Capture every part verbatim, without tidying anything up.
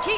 大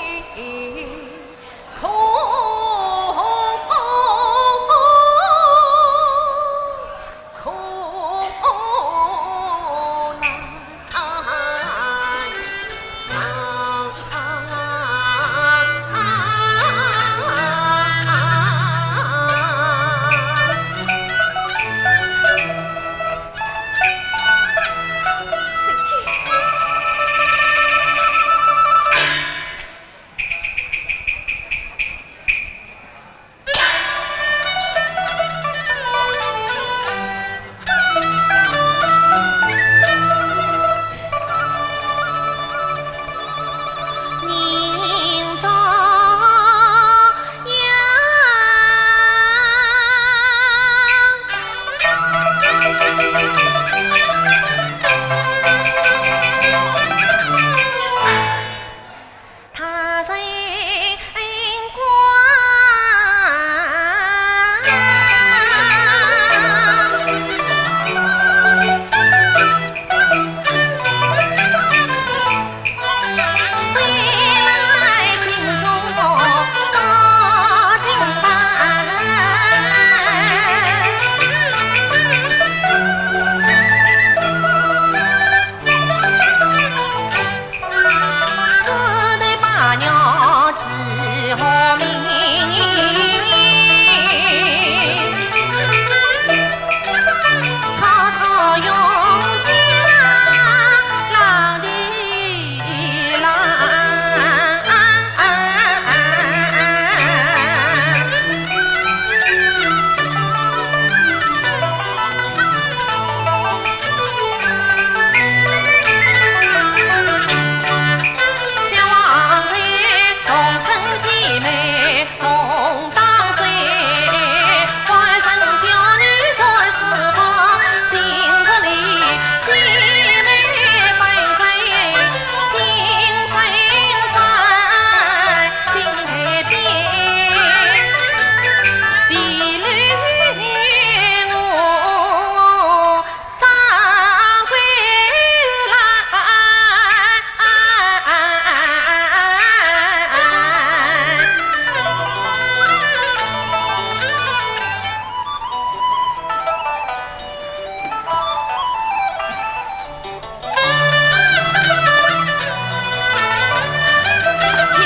姐，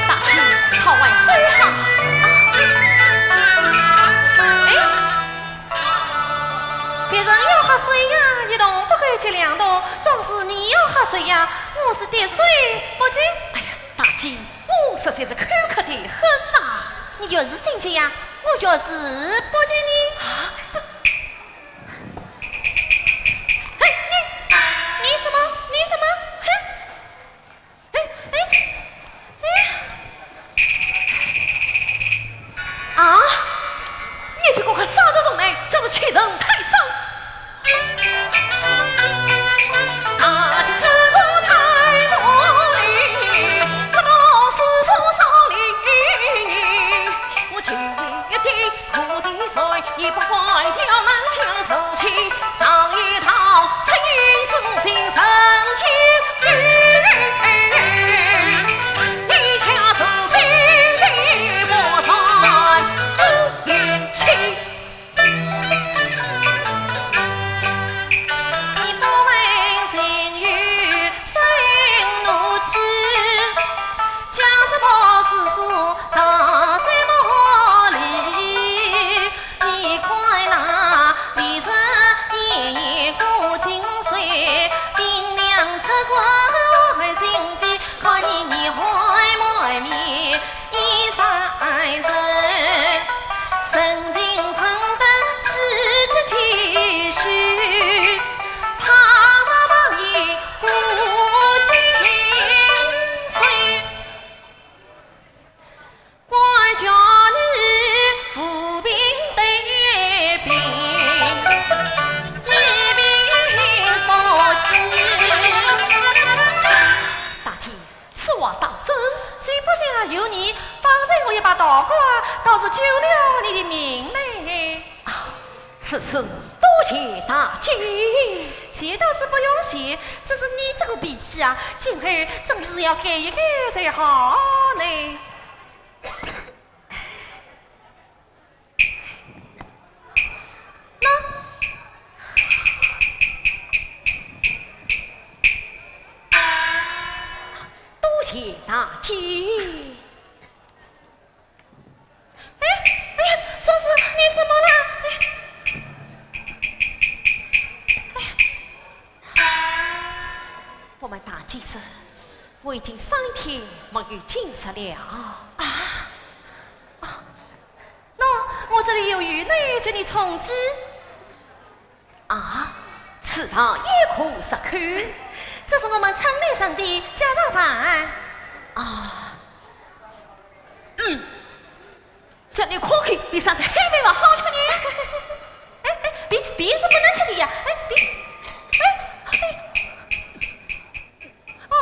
大姐，快还手哈！哎，别人要喝水呀，一动不敢接两动，总是你要喝水呀，我是滴水不进。哎呀，大姐，我实在是口渴得很呐。你越是心急呀，我越是不接你。啊，这，嘿，你，你什么？你什么？哼！ 哎，哎，哎！啊！你这个杀人犯呢，真是欺人太甚！大姐， 此话当真？谁不想有你帮助我一把大官，倒是救了你的命呢。啊，此事多谢大姐。谢倒是不用谢，只是你这个脾气啊，今后总是要改一改才好呢。那，多谢大姐。 哎，哎呀，壮士，你怎么了？哎，哎呀，不瞒大姐说，我已经三天没有进食了。啊？啊，那我这里有鱼呢，给你充饥。 啊，此茶也可入口？这是我们村里上的家常饭。啊，嗯，像你可口，比上次黑面包好吃呢。哎，哎，别，别人不能吃的呀。哎，别，哎，哎。 哦，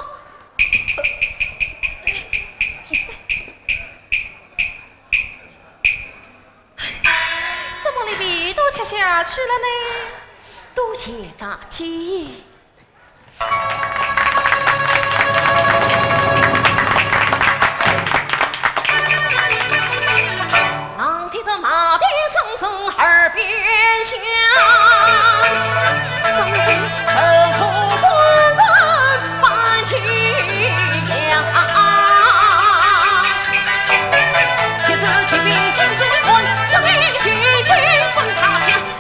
怎么连米都吃下去了呢？多谢大姐。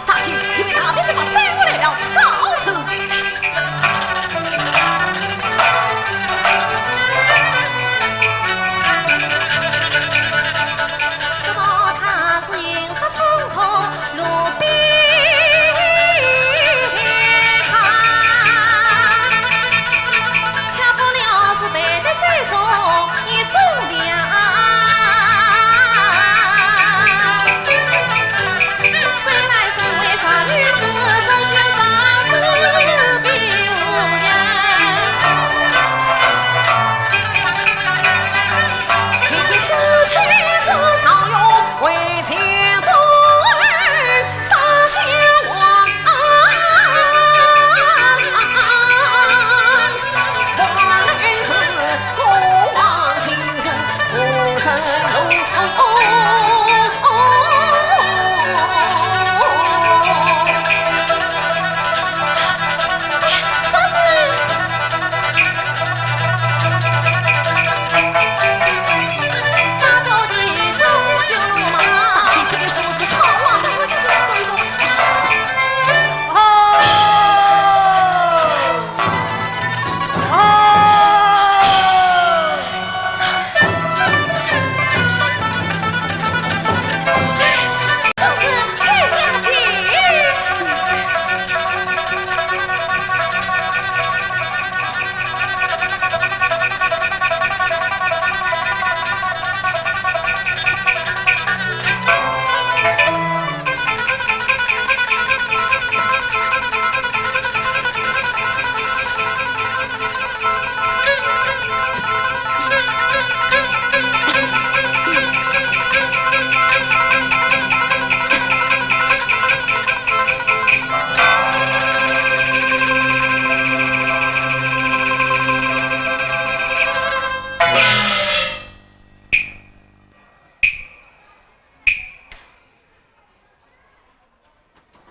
大姐，因为大兵什么追过来了，告辞。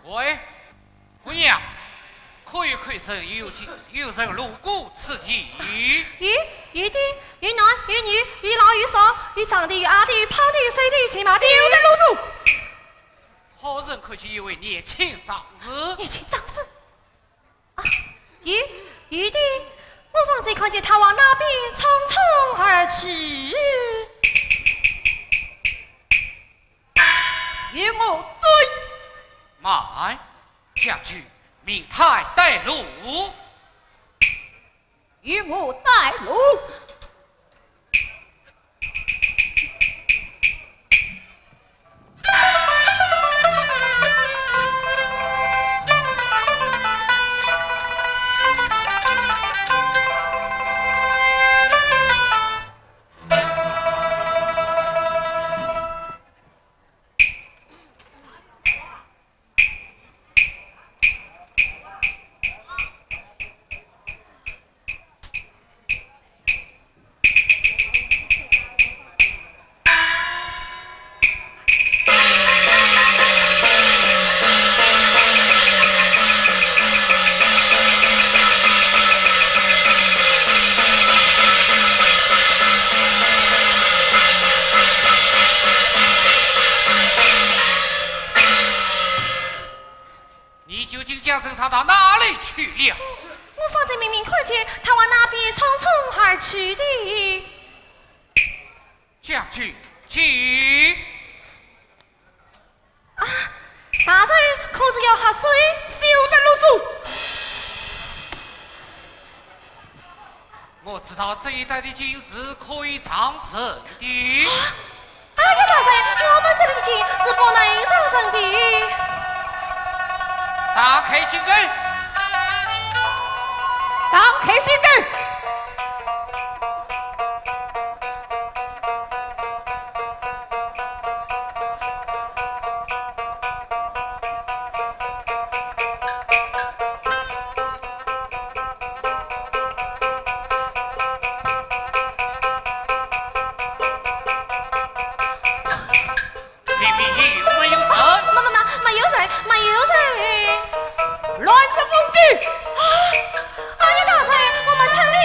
喂，姑娘，可有看见有，有人路过此地？有，有的，有男有女，有老有少，有长的有矮的，有胖的有瘦的，有骑马的。小的路上，好像看见一位年轻壮士。年轻壮士？啊，有，有的，我方才看见他往那边匆匆而去。 与我追。慢，将军，命他带路。与我带路。去了。我方才明明看见他往那边匆匆而去的。将军，请。啊，大人可是要喝水？休得啰嗦！我知道这一带的井是可以藏身的。啊， 哎呀，大人，我们这里的井是不能藏身的。打开井盖，打开井盖。里面有没有人？没，没，没，没有人，没有人。乱石风景。啊，哎呀，大人，我们这里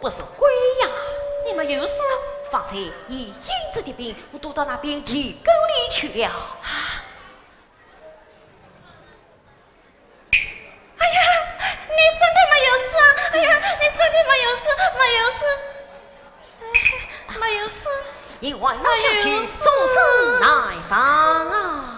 这是鬼呀！你没有死？方才你引着的兵，我躲到那边地沟里去了。啊！哎呀，你真的没有死啊！哎呀，你真的没有死，没有死，哎，没有死。你还要想去送身难上啊！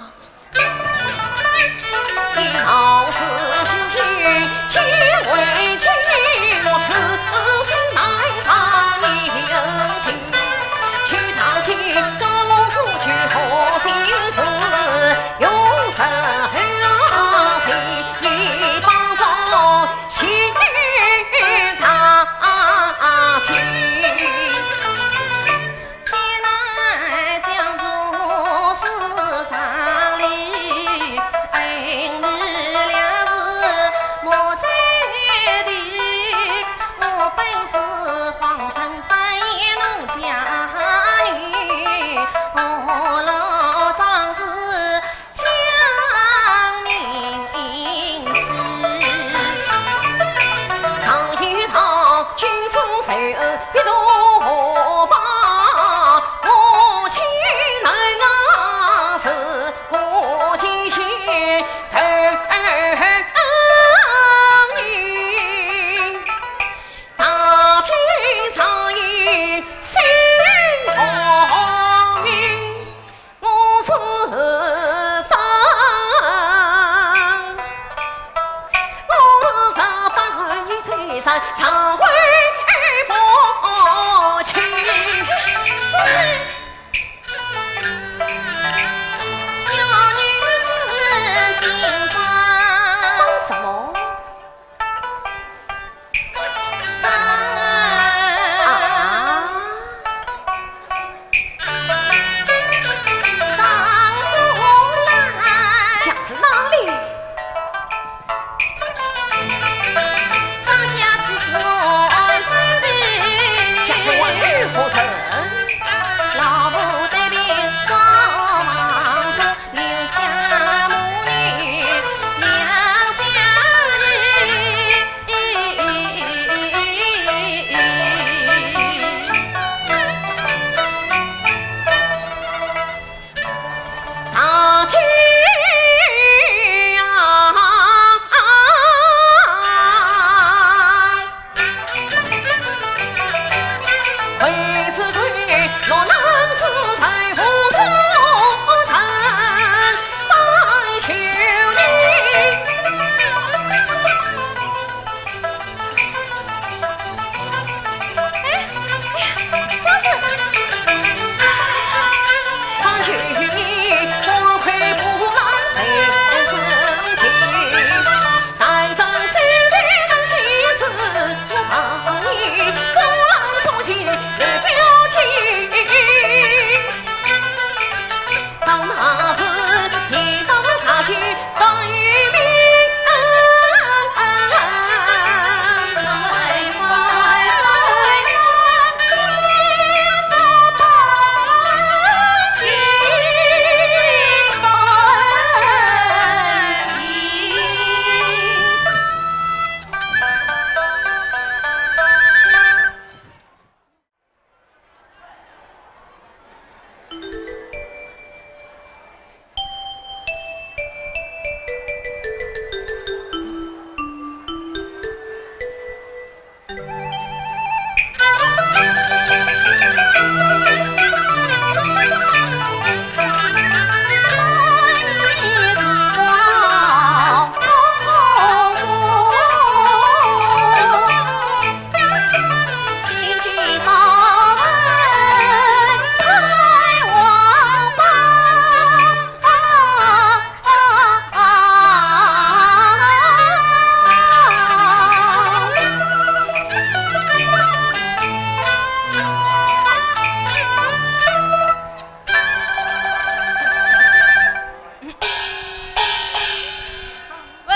喂，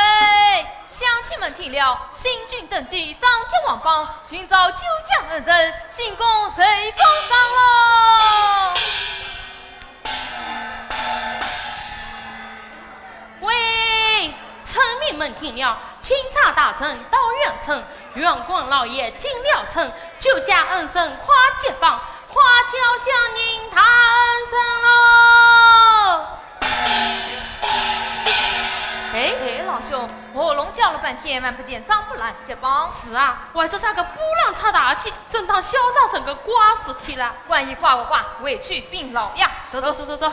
乡亲们听了，新君登基，张贴王榜，寻找九江恩人，进宫受封赏喽！喂，村民们听了，钦差大臣到元城，元光老爷进了城，酒家恩人花结帮，花轿相迎大恩人喽。哎，哎，老兄，喉咙叫了半天，还不见张伯兰结帮。是啊，还说啥个波浪出大气，真当萧少成个瓜事体了。万一瓜不瓜，回去禀老爷。走走走走走。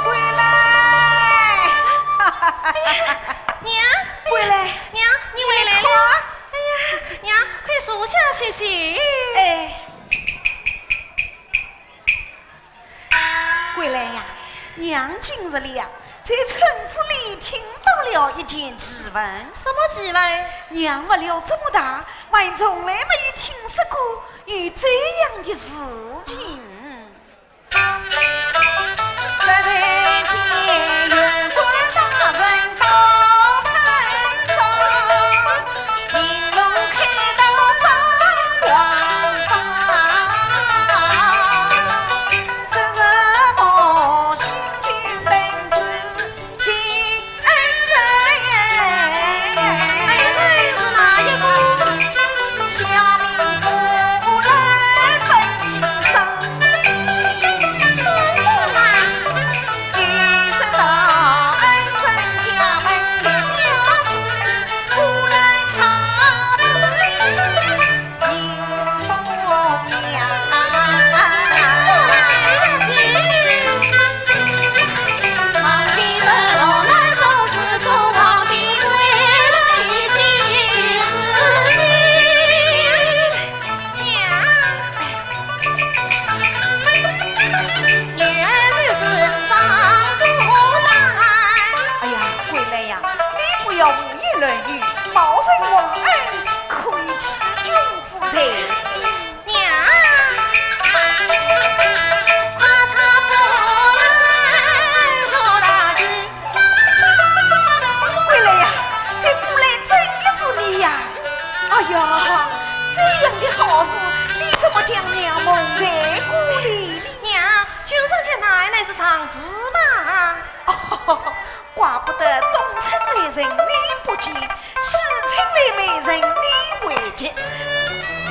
桂兰！哎呀，娘！桂兰！娘，你回来了！你看。哎呀，娘，快坐下歇歇。哎。桂兰呀，娘今日里呀，在村子里听到了一件奇闻。什么奇闻？娘活了这么大，还从来没有听说过有这样的事情。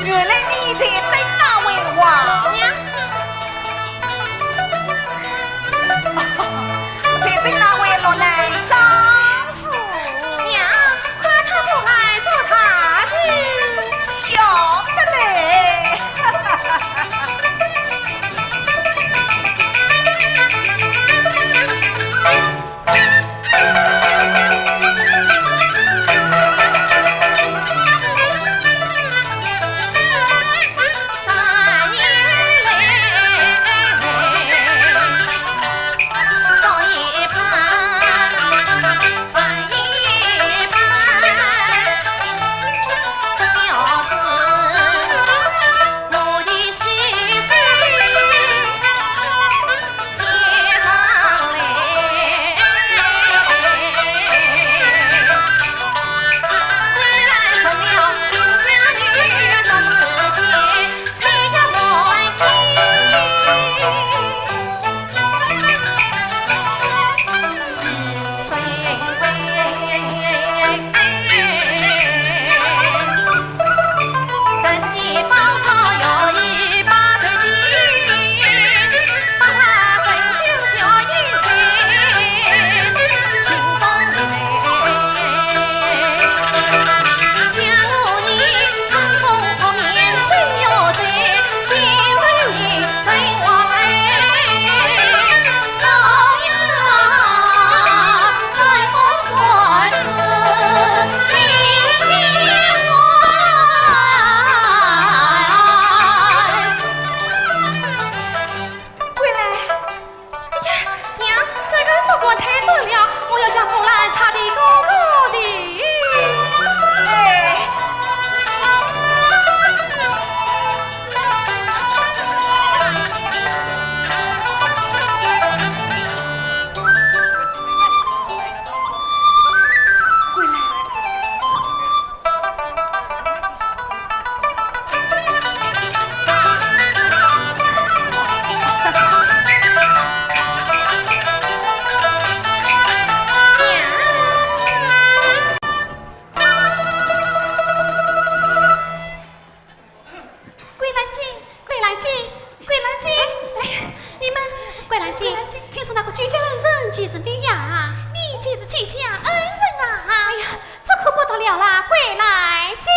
原来你在等那位王娘。在等那位落难张氏。娘，快请我来做大姐。晓得嘞。桂兰，哎呀，娘，这个烛光太短了，我要将红蓝插得高高的。哎。桂兰。 桂兰姐，桂兰姐，桂兰姐。哎，哎呀，你们，桂兰姐，桂兰姐。听说那个居家恩人就是你呀？你就是居家恩人啊？哎呀，这可不得了啦，桂兰姐。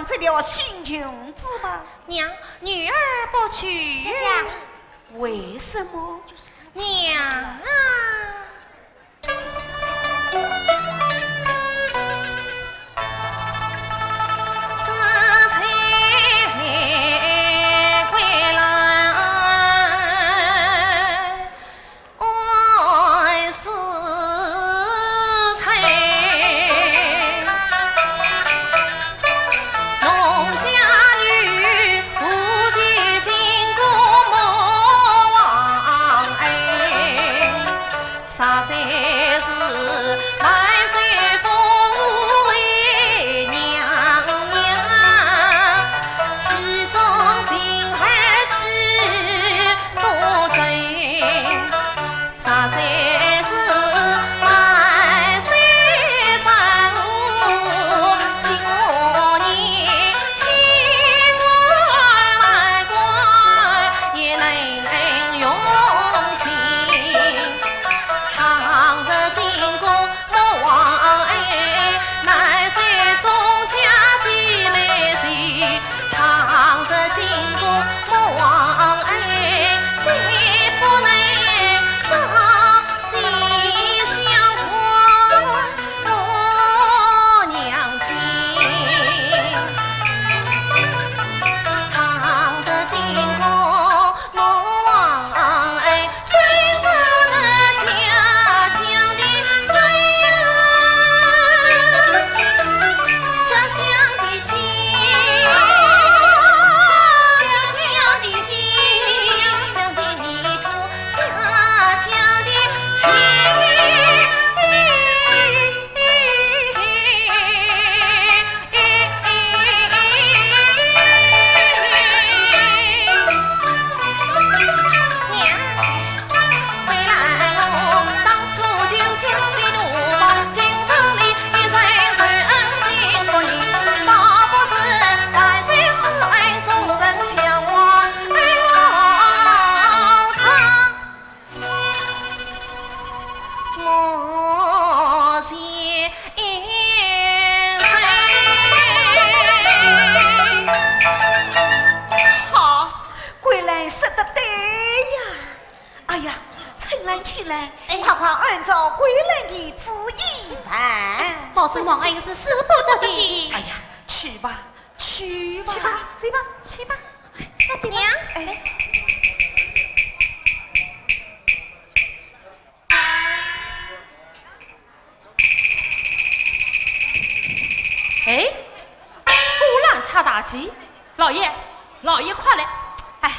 这条新裙子吧。娘，女儿不去。姐姐，为什么？娘啊！好，桂兰说得对呀。哎呀，春兰，春兰，哎。快快按照桂兰的旨意办。保圣王恩师使不得的。哎呀，去吧，去吧。去吧，走吧，去吧。那走吧。娘。哎。 哎，波浪插大旗，老爷，老爷快来！哎，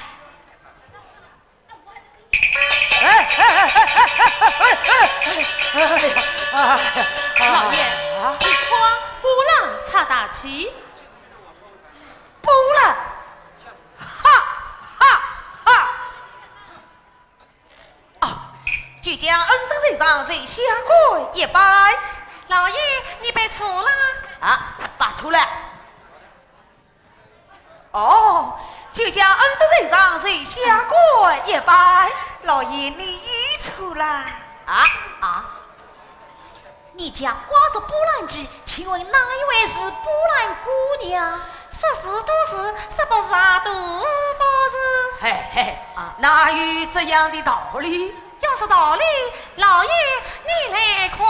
哎哎哎哎哎哎哎哎哎哎哎！老爷，啊，你看波浪插大旗。波浪，哈哈哈！哦，就将恩师在上，在下跪一拜。老爷，你拜错了。啊，拜错了。哦，就将恩师在上，在下跪一拜。老爷，你又错了。啊啊！ 你家挂着波兰旗，请问哪一位是波兰姑娘？说是都是，说不是啊都不是。嘿嘿，啊，哪有这样的道理？要是道理，老爷你来看。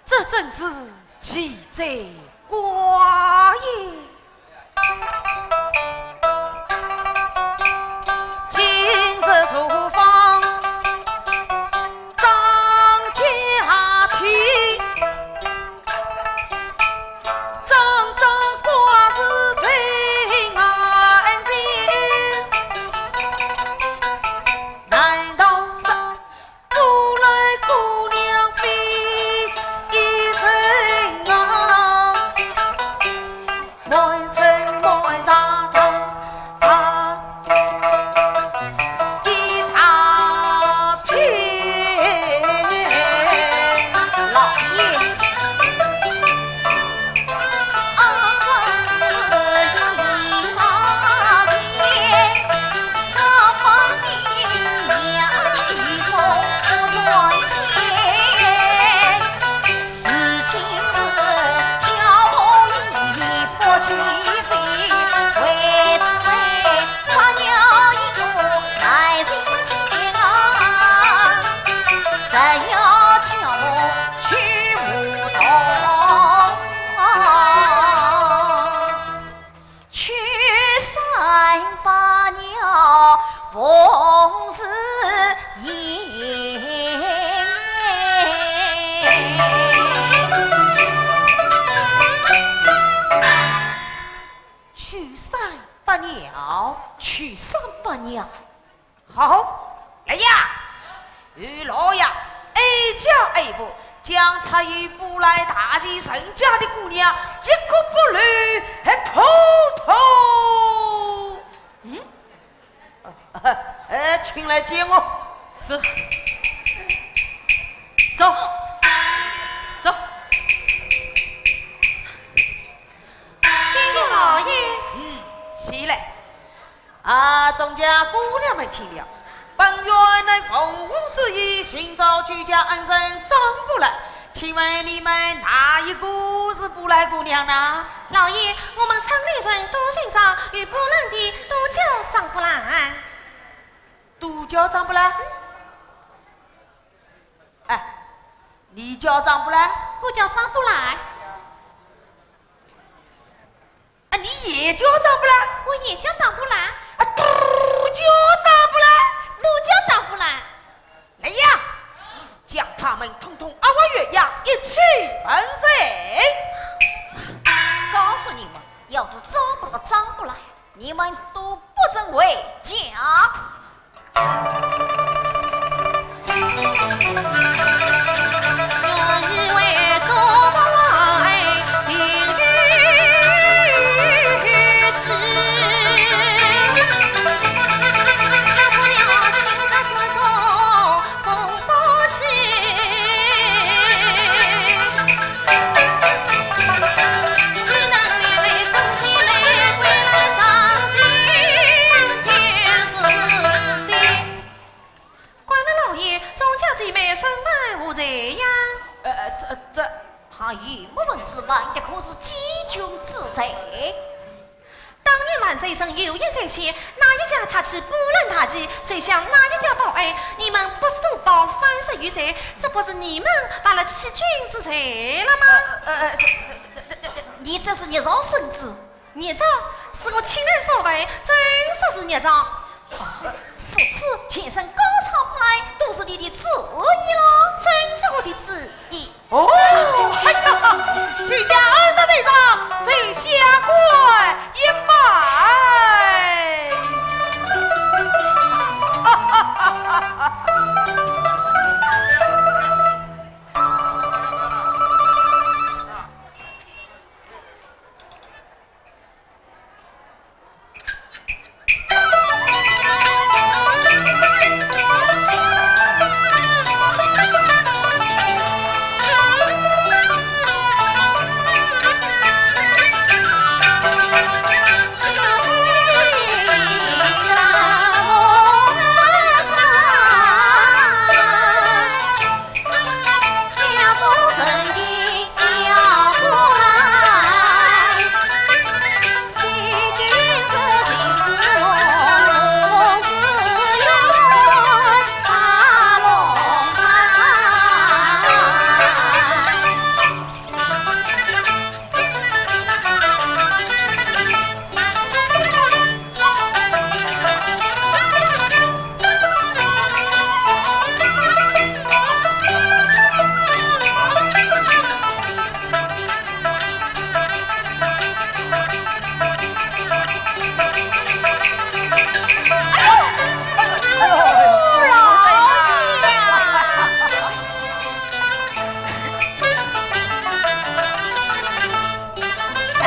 这真是奇哉怪也。 难道是许三伯娘。好，来呀，与老爷哀家哀父，将插缨布来大喜人家的姑娘一个不留，还统统，嗯，呃，请来见我。是。走，走。见老爷。嗯，起来。 啊，众家姑娘们听了，本院乃奉皇之意，寻找居家恩人张布兰，请问你们哪一个是布兰姑娘呢？老爷，我们村里人都姓张，与布兰的都叫张布兰。都叫张布兰？哎，你叫张布兰？我叫张布兰。 啊，你也叫张布兰？我也叫张布兰。啊，都叫张布兰？都叫张布兰。来呀，将他们统统押回原衙，一起问罪。告诉你们，要是找不到张布兰，你们都不准回家。官人老爷，众家姐妹身犯何罪呀？呃，这，这，她有没文之犯，的可是欺君之罪。当年万岁正有言在先，哪一家插起布兰大旗，谁向哪一家报案，你们不是都保反贼有罪，这不是你们犯了欺君之罪了吗？呃，呃，这，这，这，这，你这是捏造圣旨。 孽障，是我亲耳所闻，真说是孽障。此事前生高唱来，都是你的主意了。真是我的主意。哦，哎呀，居家恩人在上，请下跪一拜。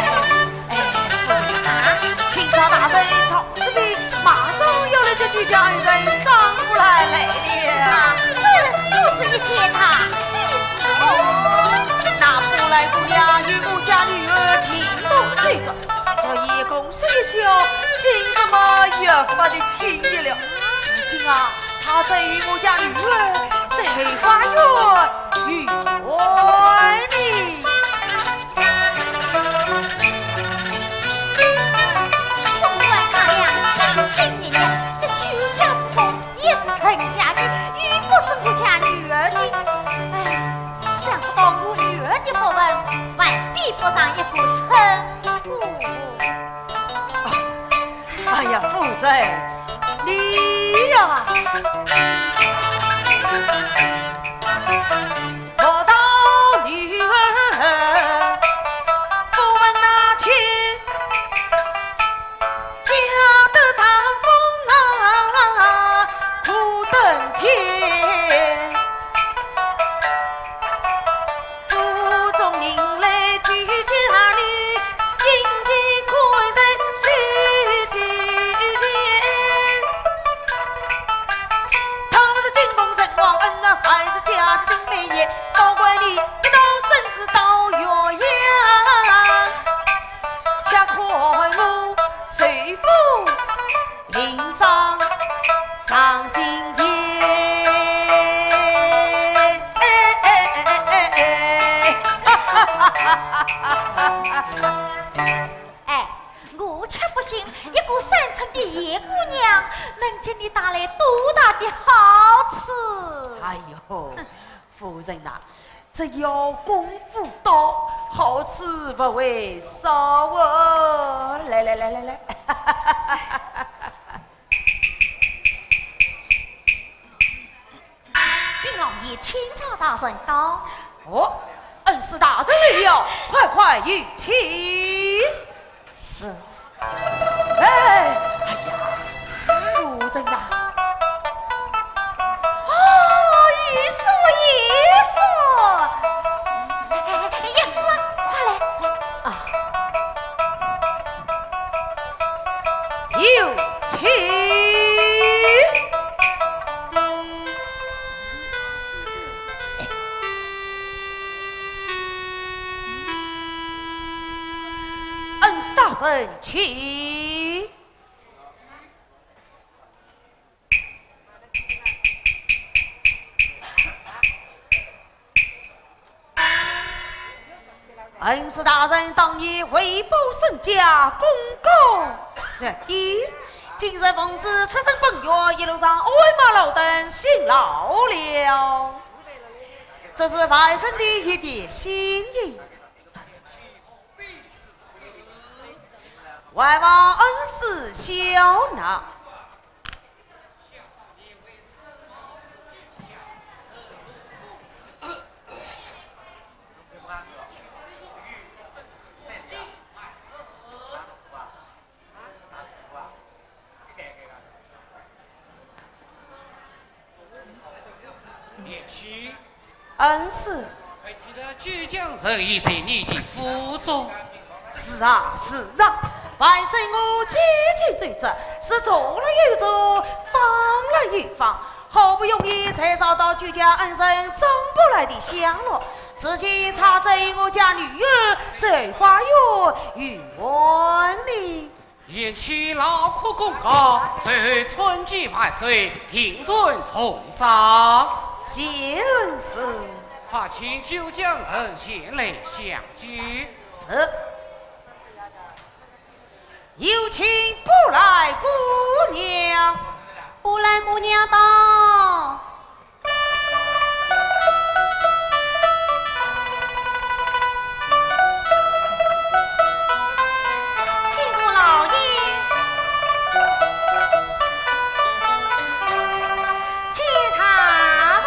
哎，夫人啊，请赵大人到这边，马上要来接居家恩人张布兰来了。啊，这都是一件大喜事哦。那布兰姑娘与我家女儿情同手足，昨夜共叙一宵，今日么越发的亲热了。如今啊， 她正与我家女儿在后花园游玩呢。总算他俩相亲热热，这居家之中也是成家的，又不是我家女儿的。唉，想不到我女儿的不文，还比不上一个村姑。 哎呀，夫人，你呀，我道女儿不问那亲，嫁得丈夫哎，我却不信一个山村的野姑娘能给你带来多大的好处。哎呦，夫人呐，只要功夫到，好处不会少哦。来来来来来。禀老爷，钦差大人到。哦，恩师大人来了，快快有请。是。哎，哎呀，夫人呐。哦，有请，有请。哎，哎，哎，爷叔，快来，来。啊。有请。 恩师大人，请。恩师大人当年为保身家，功高学低，今日奉旨出征奔月，一路上鞍马劳顿，辛劳了。 这是外甥的一点心意，还望恩师笑纳。 年轻。恩师。快听得九江人已在你的府中。是啊，是啊，万岁我几经周折，是左了又左，方了又方，好不容易才找到九江恩人张伯来的下落，如今他在我家女儿这花园游玩呢。 贤妻劳苦功高，受春见万岁，定然重赏。谢恩师。快请九江人前来相见。是。有请伯来姑娘。伯来姑娘到。 见过老爷。见大人。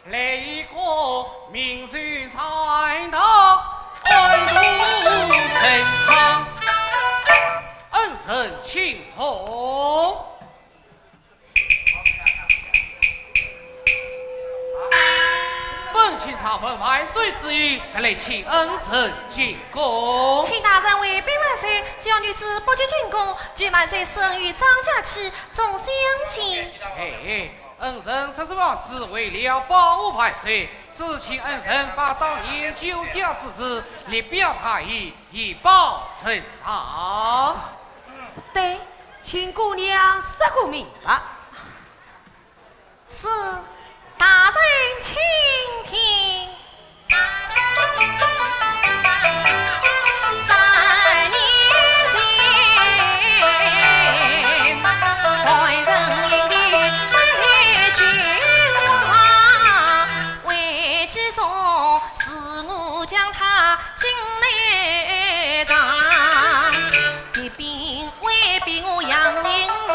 来一个名手在堂，安度陈仓，恩人请坐。本钦差奉万岁旨意，特来请恩人进宫。请大人回禀万岁，小女子不及进宫，求万岁赦予张家期众乡亲。哎， 恩人说是往事，为了保护万岁，只请恩人把当年救驾之事，列表他意，以报呈上。对，请姑娘说个明白。是，大人请听。三年前，官人的这句话，为其中是我将他进内藏。 铁饼为兵我杨林路，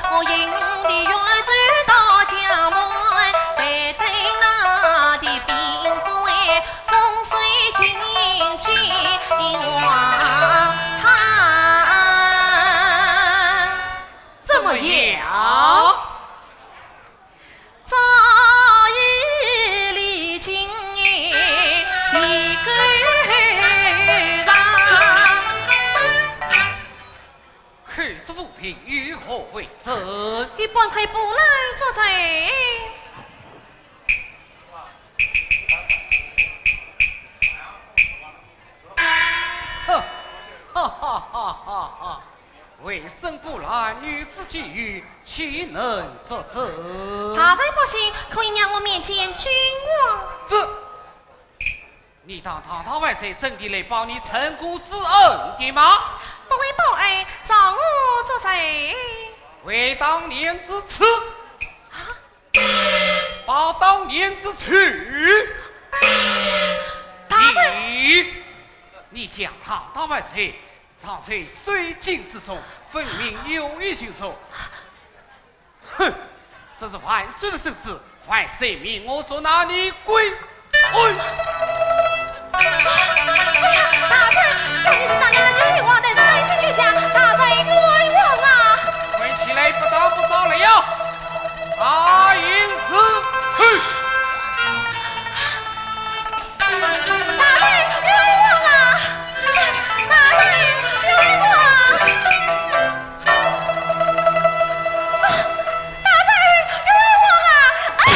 我引的援军到江门，待等那铁饼不为风水进军王。怎么样？ 早已离京一个月长。口说无凭，有何为证？与本侯拨来作证。哼，哈哈哈哈哈！ 为生不来，女子既遇，岂能作证？大人不信，可以让我面见君王。这，你当堂堂万岁真的来报你陈姑之恩的吗？不会报恩，照我作证。为当年之耻。啊？ 报当年之仇。大人，你，你将堂堂万岁藏在水井之中，分明有意行刺。哼，这是万岁的圣旨，万岁命我捉拿你归案。哎呀，大人，小女子当年的这句话，乃是真心真假，大人冤枉啊！跪起来，不打不招来呀！ 啊，因此，哼！大人冤枉啊！大人冤枉啊！啊，大人冤枉啊！啊！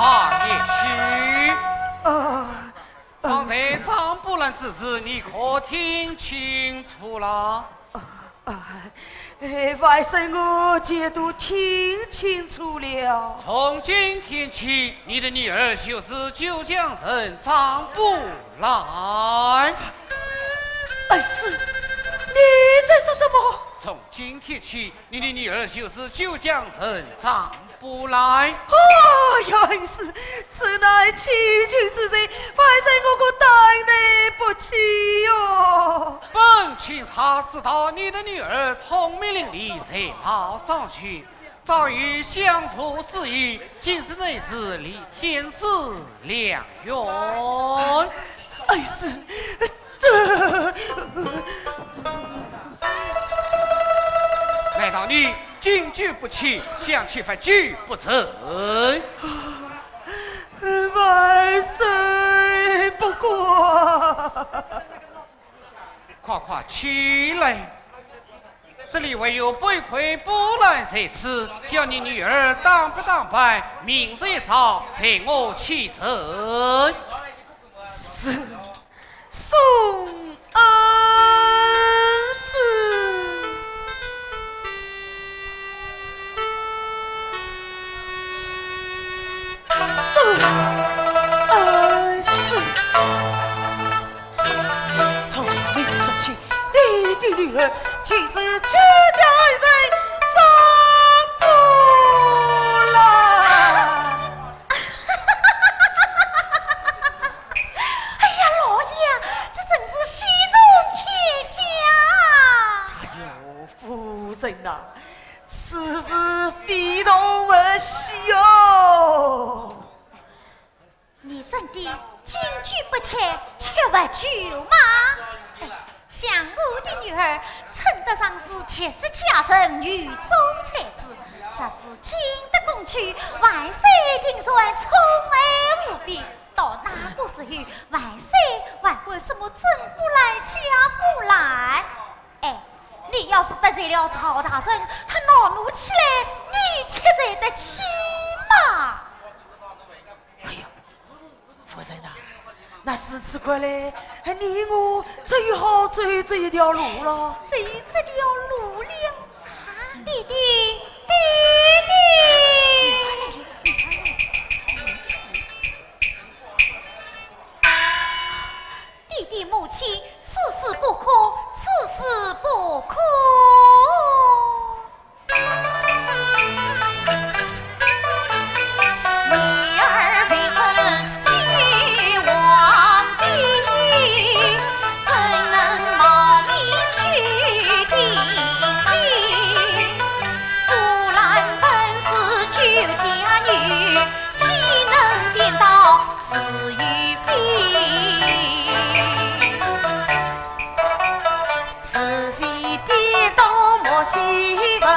啊，贤婿。啊，啊。方才张布兰之事，你可听清楚了？啊，啊，哎，万岁，我全都听清楚了。从今天起，你的女儿就是九江人张布兰。恩师，你在说什么？从今天起，你的女儿就是九江人张布兰。哎呀，恩师，此乃欺君之罪，万岁，我可担待不起哟。本卿哪知道你的女儿聪明伶俐，才貌双全， 早有相助之意，今日乃是天赐良缘。恩师，这……难道你敬酒不起，想吃饭酒不成。万岁不过。快快起来，这里还有杯筷布篮在此，叫你女儿打扮打扮，明日一早随我起身。是。 送恩师。送恩师。从明日起，你的女儿就是周家人，张不兰。 哎呀，老爷，这真是喜从天降。哎呦，夫人呐，此事非同儿戏哦。你真的敬酒不吃吃罚酒吗？哎， 想我的女儿，称得上是绝世佳人，女中才子，若是进得宫去，万岁定然宠爱无比。到那个时候，万岁还管什么珍珠兰、佳珠兰？哎，你要是得罪了赵大人，他恼怒起来，你吃罪得起吗？哎呀， 夫人呐，那如此看来，你我只有好走这一条路了。只有这条路了。弟弟，弟弟！弟弟，母亲，此事不可，此事不可。 女儿未曾见皇帝，怎能冒名举第？不然本是周家女，岂能颠倒是与非？ 是非颠倒莫细问，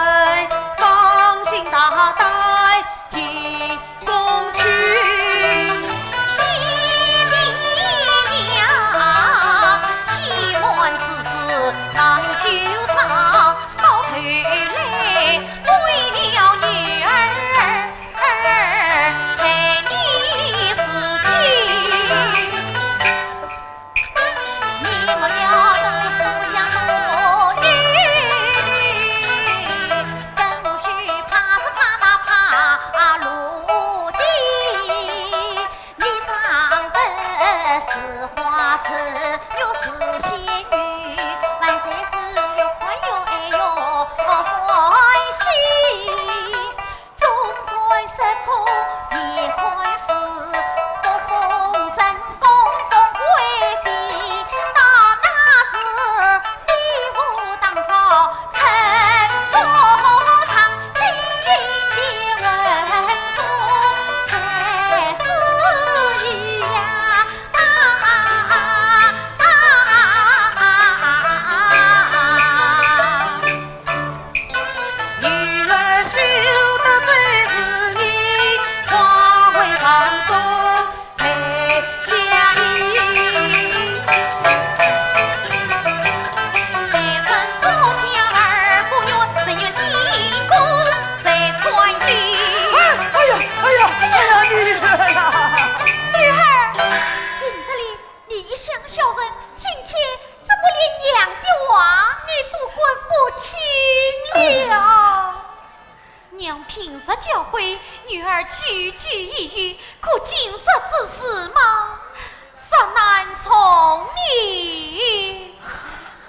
放心大胆进宫去。爹爹呀，欺瞒之事难究彰，到头来为了女儿害你自己。 你莫要多思多想多虑，更莫去怕这怕那怕落地。你丈夫是花是月是仙女，万岁是越看越爱越欢喜。 总算识破一开始，不封正宫封贵妃，到那时你我当朝称夫唱，金殿文书太师爷呀。 女儿休得再自疑，快回房中备佳衣。谁人作假而不愿，谁愿进宫谁传语。哎呀，哎呀，哎呀，女儿啊！女儿，平日里 你一向孝顺，今天怎么连娘的话你都敢不听了？娘平日教诲女儿句句一语，可今日之事嘛，实难从命。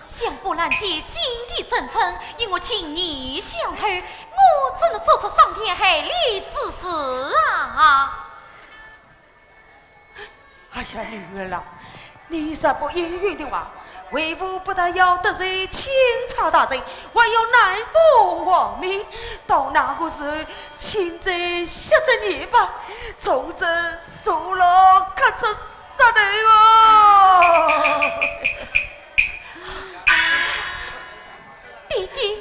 想不兰姐心地真诚，因我情义相投，我怎能做出伤天害理之事啊？ 哎呀，女儿啊，你若不应允的话，为父不但要得罪钦差大人，还要难复皇命。到那个时候，轻则削职罷官，重则坐牢，可出杀头哦。爹爹，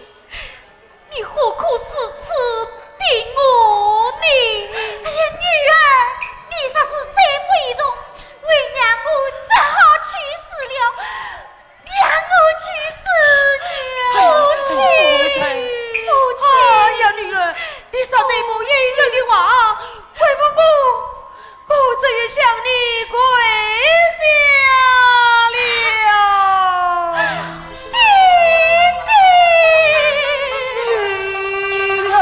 你何苦如此对我呢？哎呀，女儿，你若是再不依从，为娘我只好去死了。让我去死，娘。母亲，母亲。哎呀，女儿，你说这么委屈的话，为父母 我只有向你跪下了。爹爹。女儿。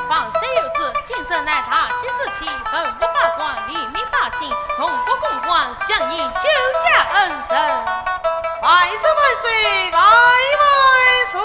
房山有旨，今日乃大喜之期，文武百官，黎民百姓，同贺公馆，响应救驾恩人。万岁万岁，万万岁！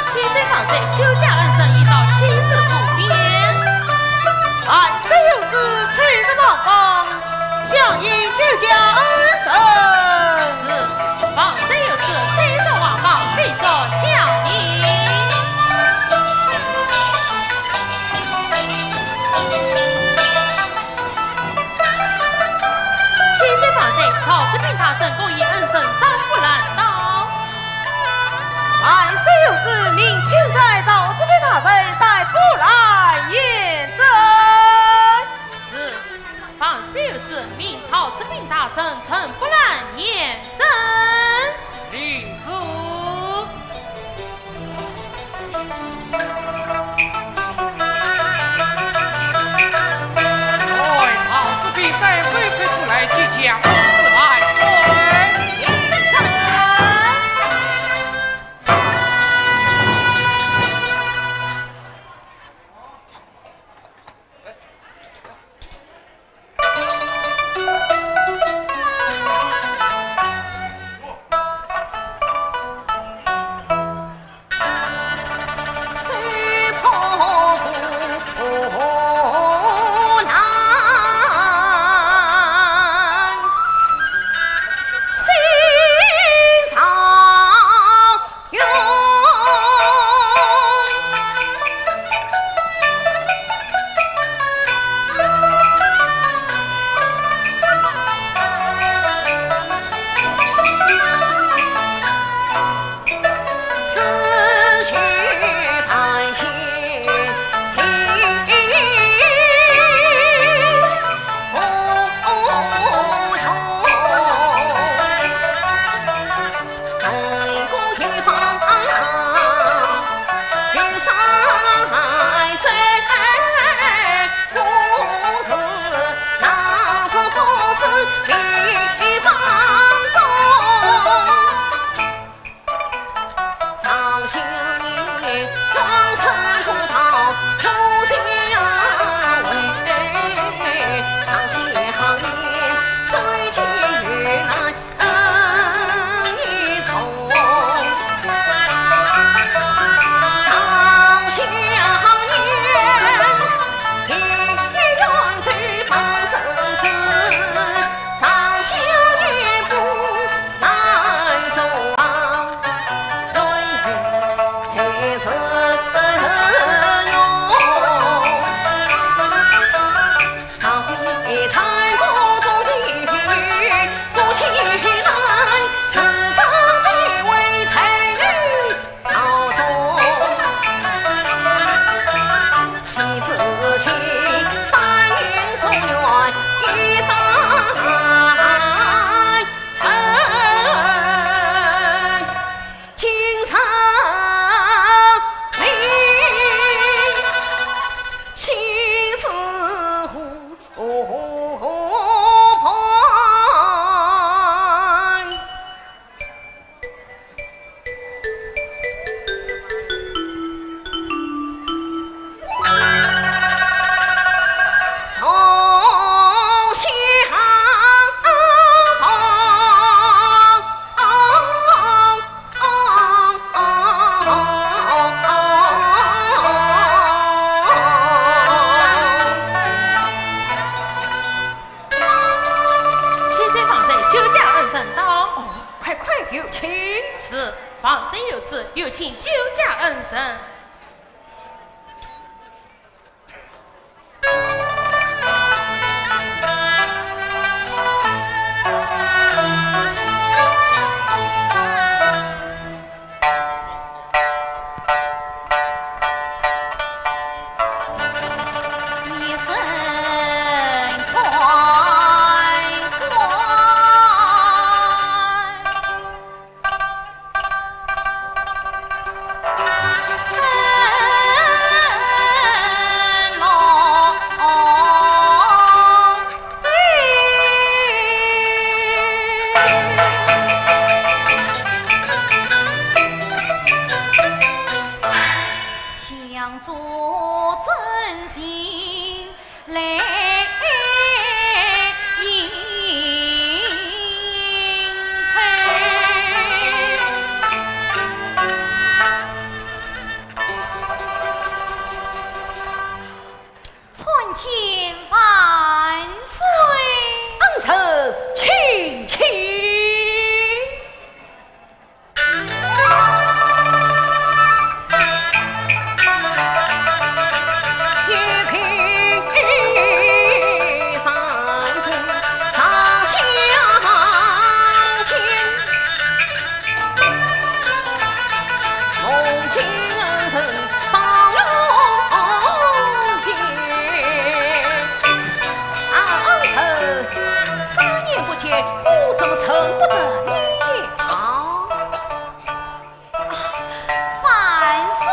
启奏万岁，救驾恩人已到西池渡边。万岁有旨，出入王房，响应救驾恩人。是，万岁有旨，出入王房，必作响应。 启奏万岁，曹子斌大人恭迎恩人张福兰到。万岁有旨，命钦差曹子斌大人带福兰胭脂。是，万岁有旨，命曹子斌大人呈福兰胭脂。领旨。 哎，曹子斌带回回复来见驾，万岁。真有志，有请酒家恩人。参见万岁。恩臣请起。啊，恩人，三年不见，我怎么认不得你了？啊，万岁！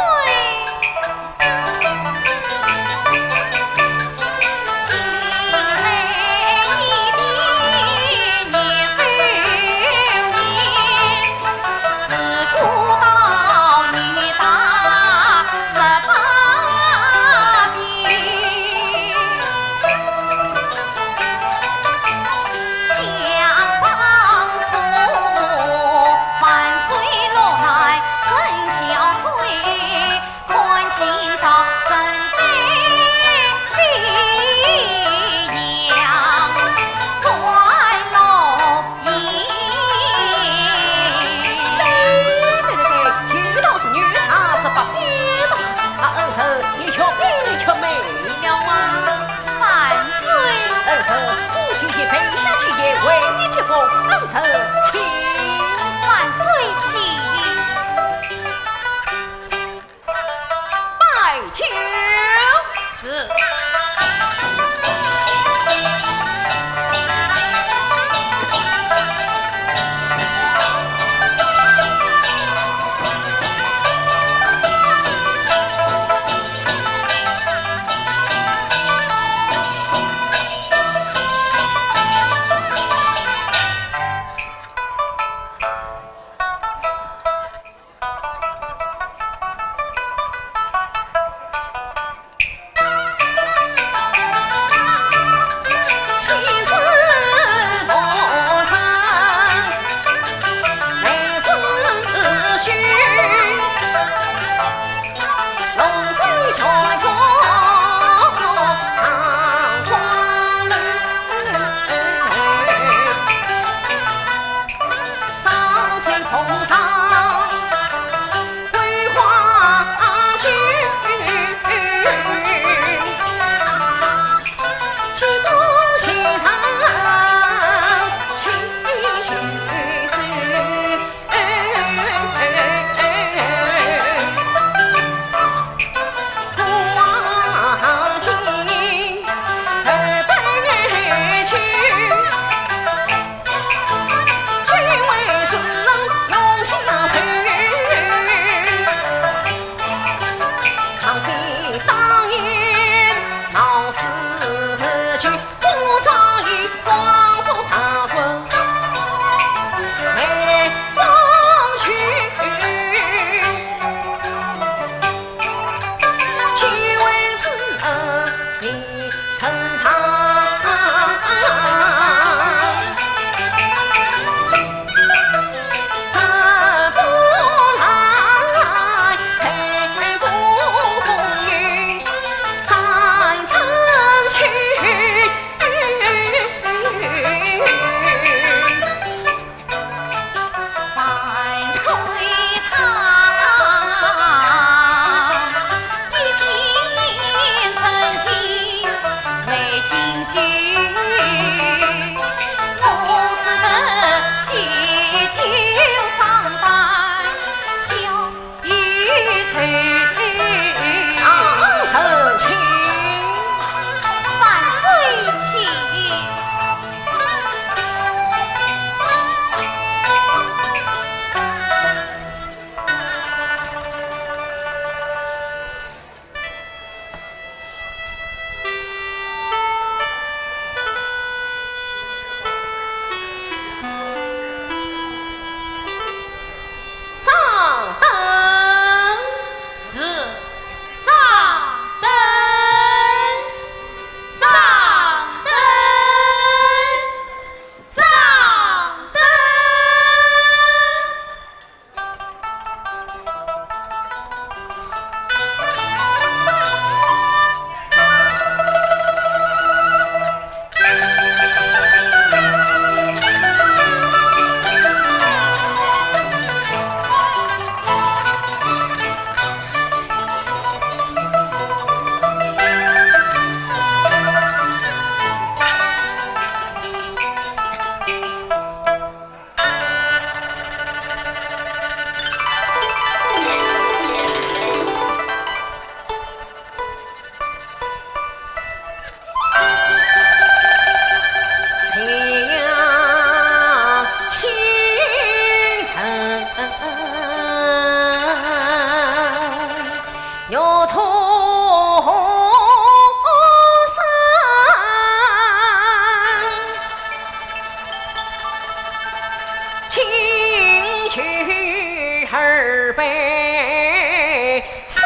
悲送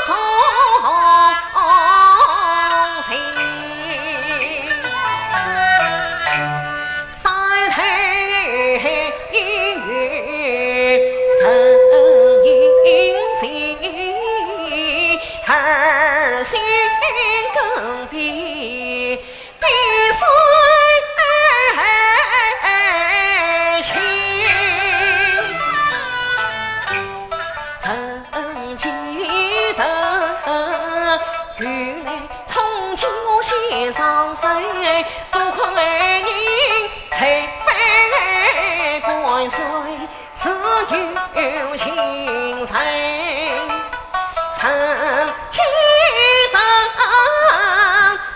终情。三太一院，人影静，二心更悲。 悲送情。曾记得，原来从前我先上山，多亏恩人才被关照。 自有情深，曾记得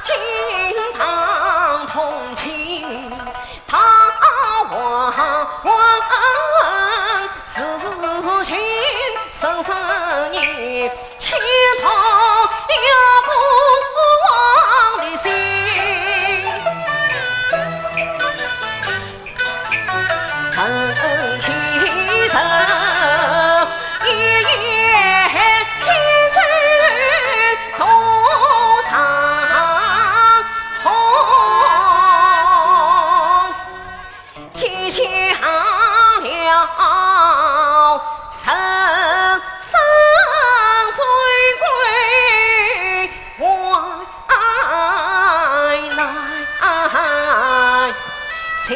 金榜通情，他往往事情深深念， 牵动了孤王的心。曾记得一夜天走多长空。 记下了人生最贵患难情。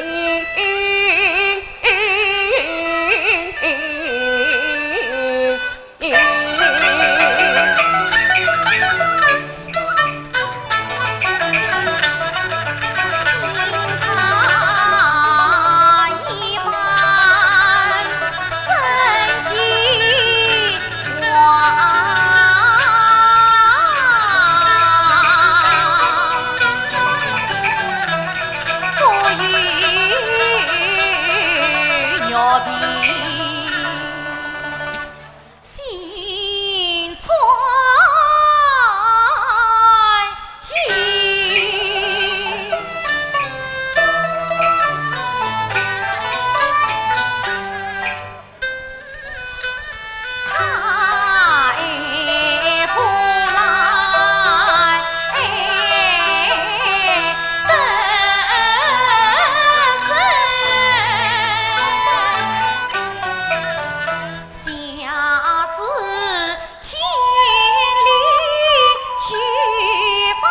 心穿心。下至千里去放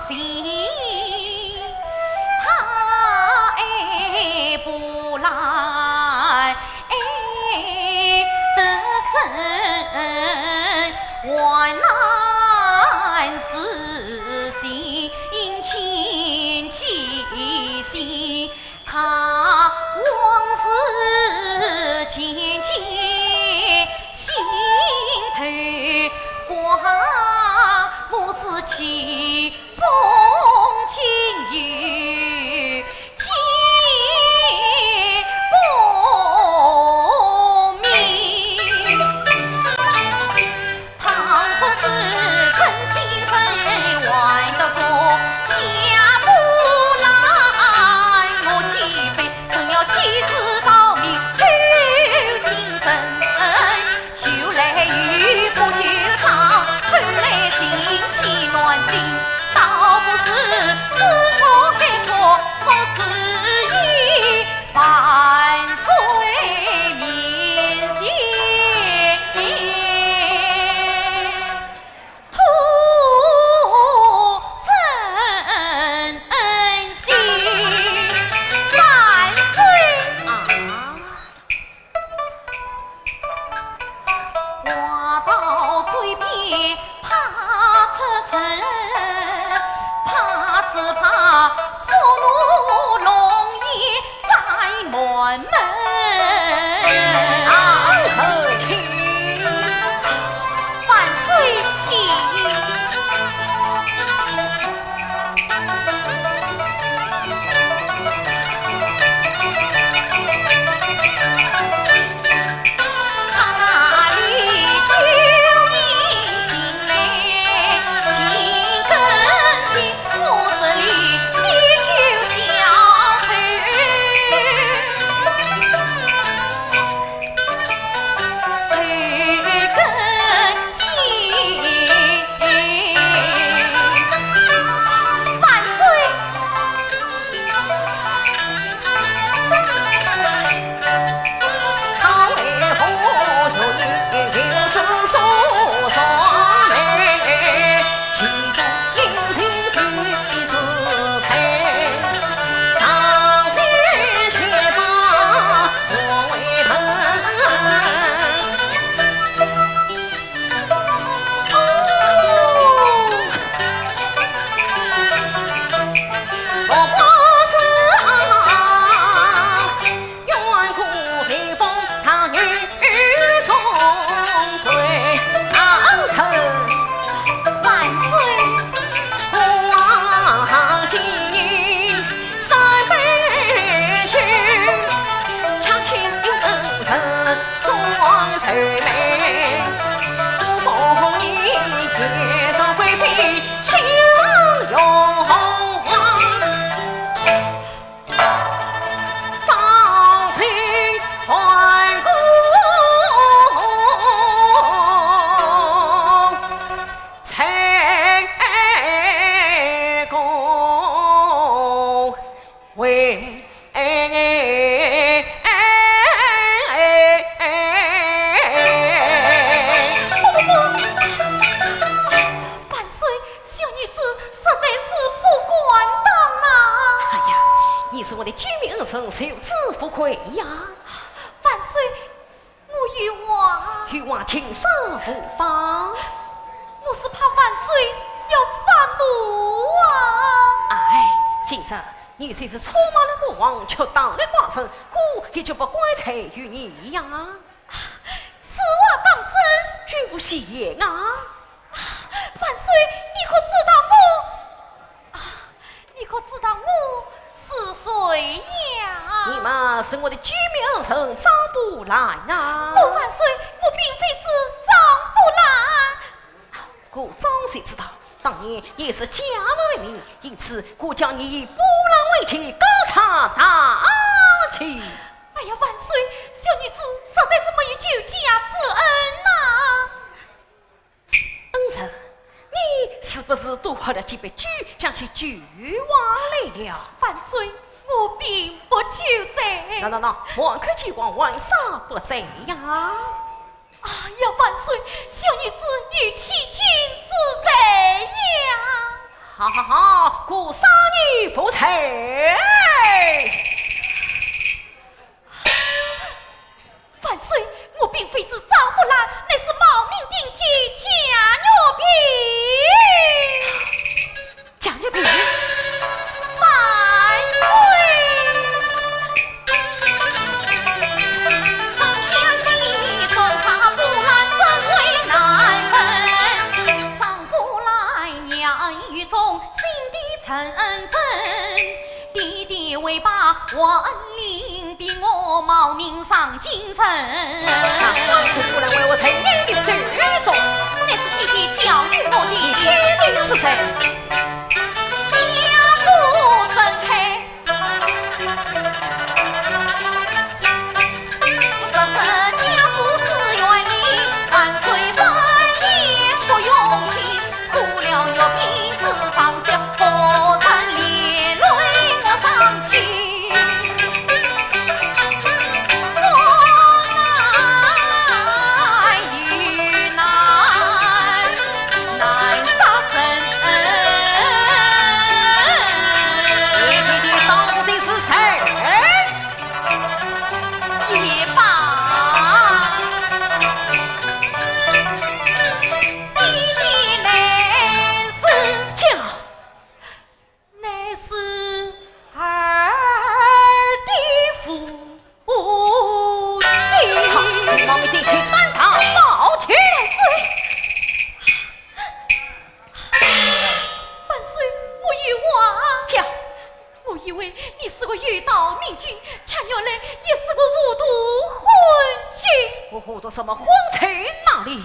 行，他爱不来，爱得真，患难之心千记心。 他往事渐渐心头挂，我是其中竟有见不明。 倘若是真心人，还得个家不难。我几番怎料妻子到命透情深，就来与不求长，偷来心气暖心，倒不如自作孽错，不自已。 万岁面前吐真心。万岁啊！ 话到嘴边怕出声，怕只怕触怒龙颜斩满门。啊，万岁请。救命恩人，受之无愧呀。万岁，我有话。有话请说无妨。我是怕万岁要发怒啊。哎，今朝你虽是出卖了孤王，却打了寡人，孤也就不怪罪于你呀。此话当真？绝无戏言啊。万岁，你可知道我？ 啊，你可知道我是谁呀？你嘛是我的救命恩人张布兰啊。哦，万岁，我并非是张布兰。孤早就知道，当年你是假冒为民，因此孤将你以布兰为妻，告上大清。哎呀，万岁，小女子实在是没有救驾之恩呐。 恩人，你是不是多喝了几杯酒，将其酒忘了？万岁，我并不酒醉。喏喏喏，满口酒光，还啥不醉呀？哎呀，万岁，小女子有欺君之罪呀！好好好，孤赦你无罪。 万岁，我并非是张布兰，乃是冒名顶替贾玉娣。贾玉娣？万岁！啊，不然为我在你的手中。乃是爹爹教育我的。你爹爹是谁？家父曾开。乃是二弟夫妻。好，你冒名顶替，胆大包天。万岁，万岁，我有话。讲。我以为你是个有道明君，却原来也是个糊涂昏君。我糊涂什么？昏在哪里？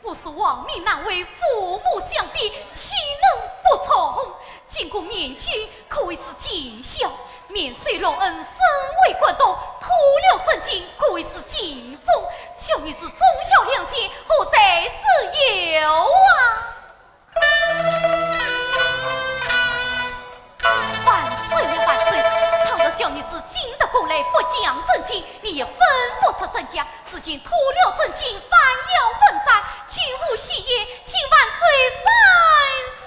我是亡命难回，父母相逼，岂能不从？今个面君可谓是尽孝，面授隆恩，身为关东，脱了真经可谓是尽忠。小女子忠孝两全，何罪之有啊？ 万岁呀，万岁！倘若小女子进得宫来不讲真经，你也分不出真假。如今脱了真经，反要问斩，君无戏言，请万岁三思。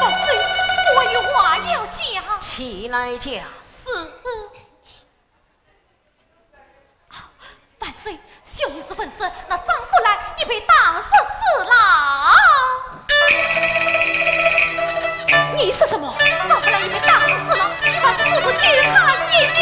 万岁，我有话要讲。起来讲。是。 万岁，小女子闻说，那张布兰已被打死了。你说什么？张布兰已被打死了，请万岁速速去看一看。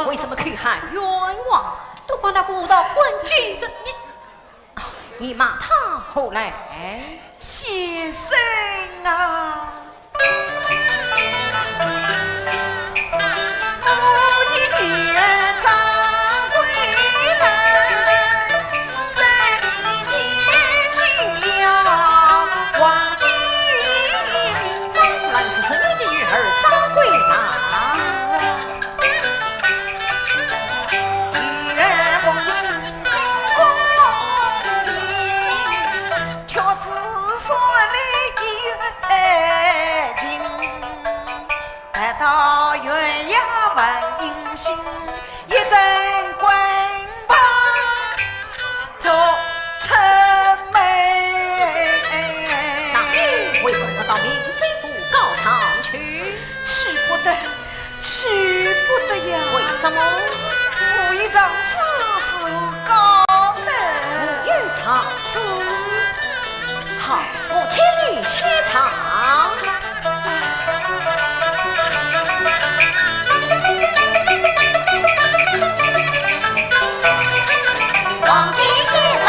为什么口喊冤枉？都怪那古道昏君。这你，你骂他何来？先生啊，我的女儿张桂兰，这里见见了皇帝。张桂兰是你的女儿张桂兰？是啊。 却只说了一爱情，待到月夜半阴星，一阵棍棒。 做春梅。那你为什么不到明州府告状去？去不得，去不得呀。为什么？我有状子是告的。我有状子。好，我听你先唱。 多谢先生。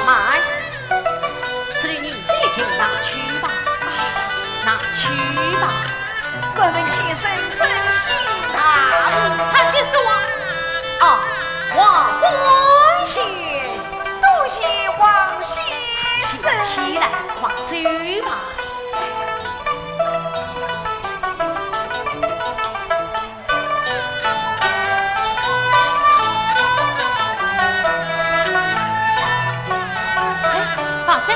慢，这里银子已经拿去吧，拿去吧。 敢问先生尊姓大名？他就是王，啊，王官先。多谢王先生。请起来，快走吧。哎，放心，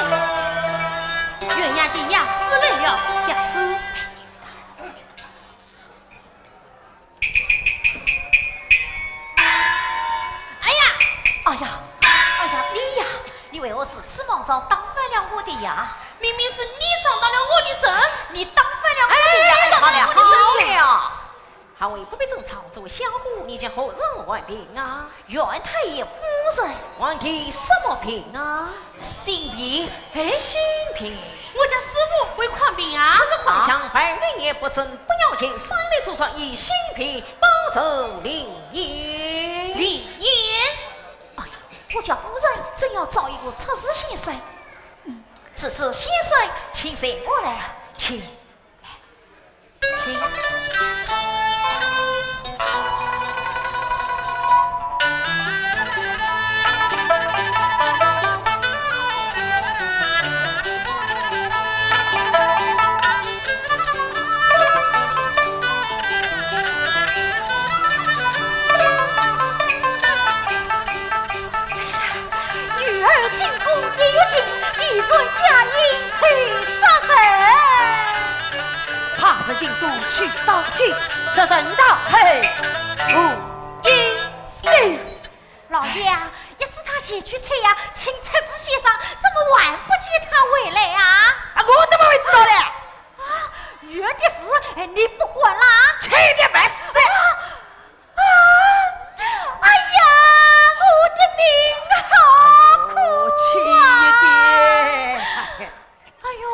鸳鸯的药师来了，药师。 哎呀，哎呀，哎呀，你呀，你为何如此莽撞，打翻了我的药？明明是你撞到了我的人，你打翻了我的药，哎，好了，好了，好了。二位不必争吵，这位小姑年纪何曾还病啊？ 愿太爷夫人。患的什么病啊？心病。哎，心病。我家师父会看病啊？这个幻想，百日也不准，不要紧，三日之中，你心病保证灵验。灵验？哎呀，我家夫人真要找一个出世先生。嗯，出世先生，请随我来，请。 请。女儿进宫一月进，已传佳音，请杀人。 怕是京都去到底，杀人刀，嘿，无一死。老爷啊，要是他前去催呀，请出世先生，怎么还不见他回来啊？啊，我怎么会知道的？啊，有的事，哎，你不管啦。去你去死！啊，啊，哎呀，我的命好苦啊！哦，轻一点。哎呦，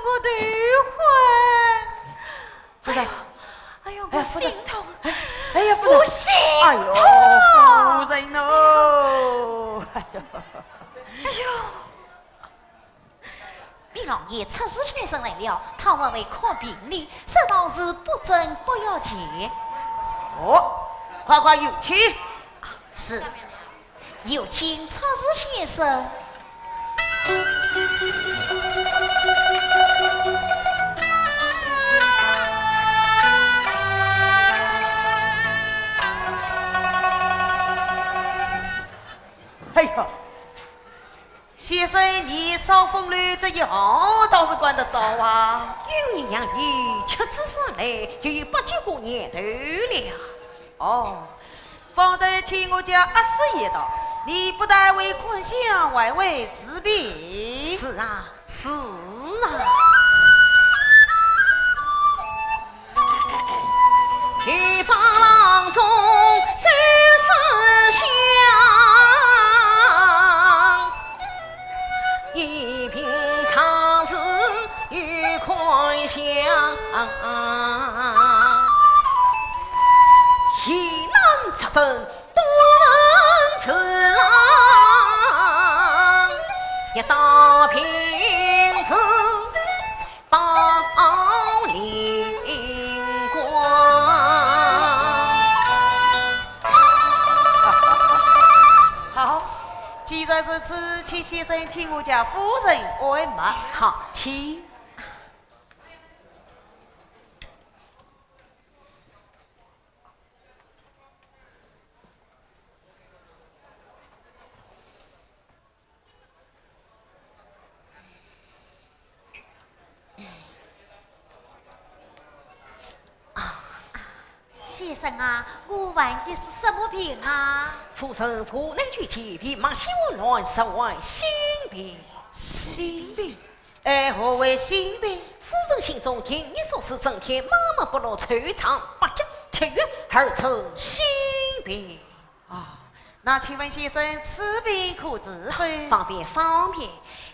我头昏。 夫人。哎呦，哎，夫人。我心痛。哎，哎呀，夫人。我心痛。哎呦，夫人哦。哎呦。哎呦。禀老爷，出世先生来了，他还未看病呢，这道是不准不要紧。哦，快快有请。啊，是。 有请出世先生。哎呦，先生，你烧风炉这一行倒是管得着啊？有人让你出子上来，就有八九个年头了。 哦，方才听我家阿四言道，你不但会看相，还会治病。是啊，是啊。一方郎中周世相。正端是郎，一道平字报灵官。好，既然如此，请先生替我家夫人按脉。好，请。 先生啊，我患的是什么病啊？夫人，何难救急，病脉虽未乱，实患心病。心病？哎，何为心病？夫人心中情念所思，整天闷闷不乐，愁肠百结，积郁而成心病。 啊，那请问先生，此病可治否？方便，方便，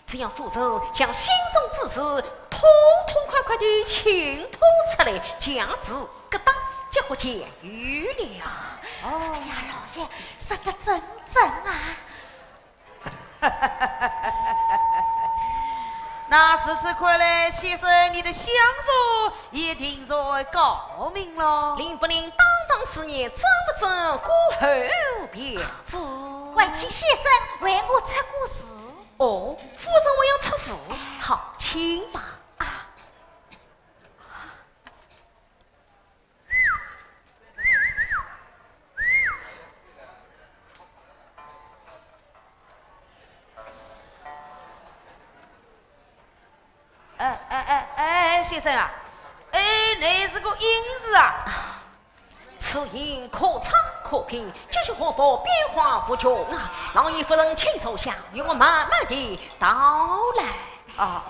只要夫人将心中之事痛痛快快地倾吐出来，将治各当，即可痊愈了。哦。哎呀，老爷，说得真真啊！ 那如此看来，先生你的相术一定是高明了。灵不灵，当场试验，真不真，过后便知。还请先生为我出个字。哦，夫人还要出字？好，请吧。啊。 哎，哎，哎，哎，先生啊，哎，乃是个印字啊。此印可拆可拼，即是画幅变化无穷啊。老爷夫人请坐下，容我慢慢地道来。 啊。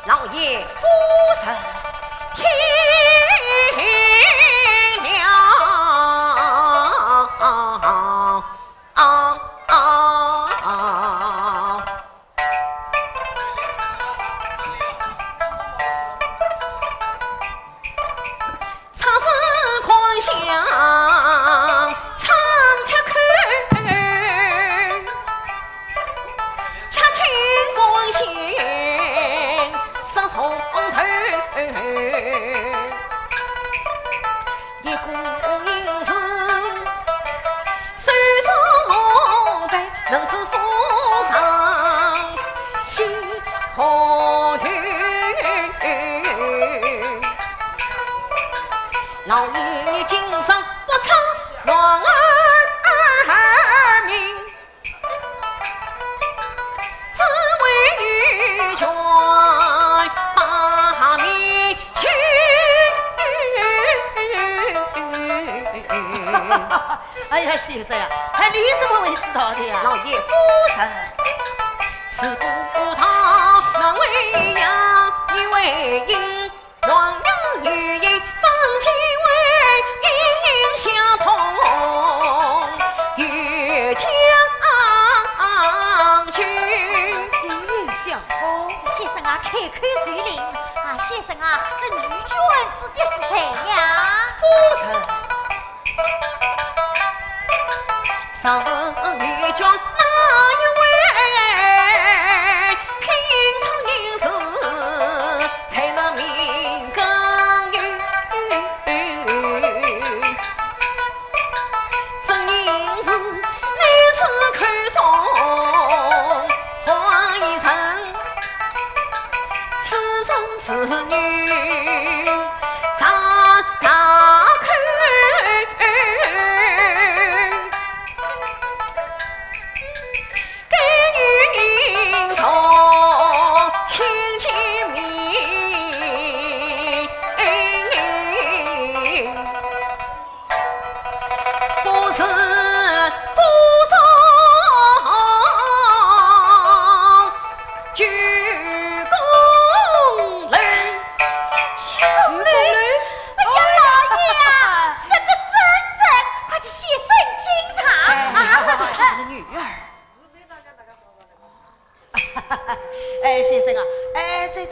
老爷夫人听了。唱诗狂响唱铁口，且听官先说从头。一个人是手中红杯，能知府上心何用？ 老爷你今生不测男儿名，只为女眷把名求。哎呀，先生呀，哎，你怎么会知道的呀？老爷夫人，自古道男为阳，女为阴， 鸾阳女也分其为，音音相通，有讲究。音音相通。这先生啊，开口就灵啊，先生啊，这女眷指的是谁呀？夫人。 常问女眷哪一位，平常行事才能明更有。真因是女子口中花一人， 此生此女常大口，更有人说亲近名。 不是府中举功楼，却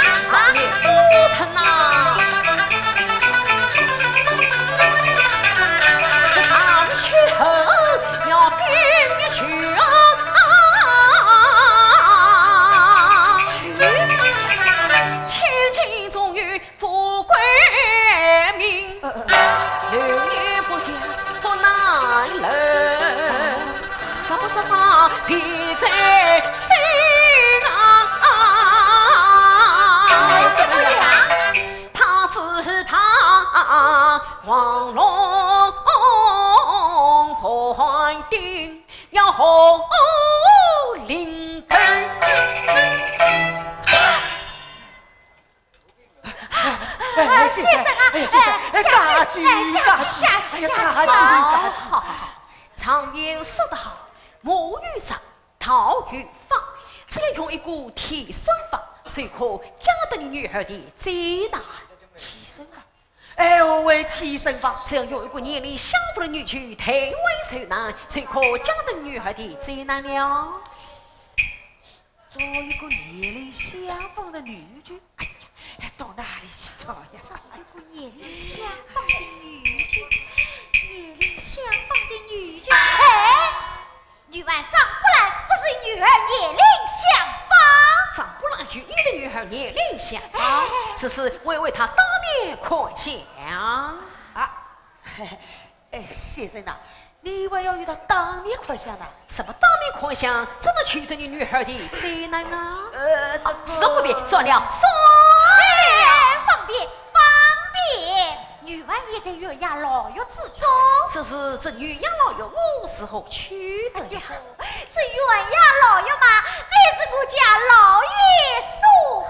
啊，王爷不成啊！这大事去后要禀一去啊！去，千金重于富贵命，流年不讲不难留，十八十八必在身啊！哎，怎么了？怕只怕黄龙盘顶要红绫头。 哎，先生啊，哎，先生，哎，哎，家主，哎，家主，家主，哎呀，家主，家主，好，好，好，好。常言说得好，木有石，陶有法，只要用一个提升法，就可将得你女儿的最大。提升法？哎，我为替身吧。只要有一个年龄相仿的女婿代为受难，就可将这女儿的罪难了。找一个年龄相仿的女婿？哎呀，到哪里去找呀？找一个年龄相仿的女婿，年龄相仿的女婿。哎，女儿张木兰不是与女儿年龄相仿？张木兰与你的女儿年龄相仿，哎。只是我为她当面看相。啊，哎，先生呐，你为何要与她当面看相呢？什么当面看相？怎能求得你女儿的罪难啊？呃，这个，啊，这不便，算了，算了。哎，方便，方便。女儿也在月牙牢狱之中。只是这月牙牢狱我如何去得呀？哎呀，这月牙牢狱嘛，乃是我家老爷所护。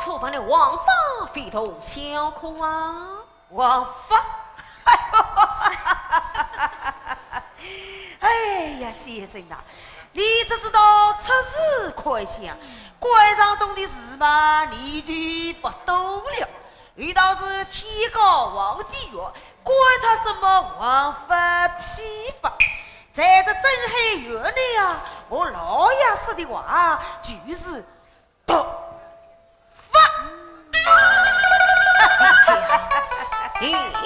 触犯了王法，非同小可啊。王法？哎呦，哎呀，先生呐，你只知道出字看相，官场中的事嘛，你就不懂了。有道是天高皇帝远，管他什么王法批法。在这镇海县内啊，我老爷说的话就是 毒法。一家，一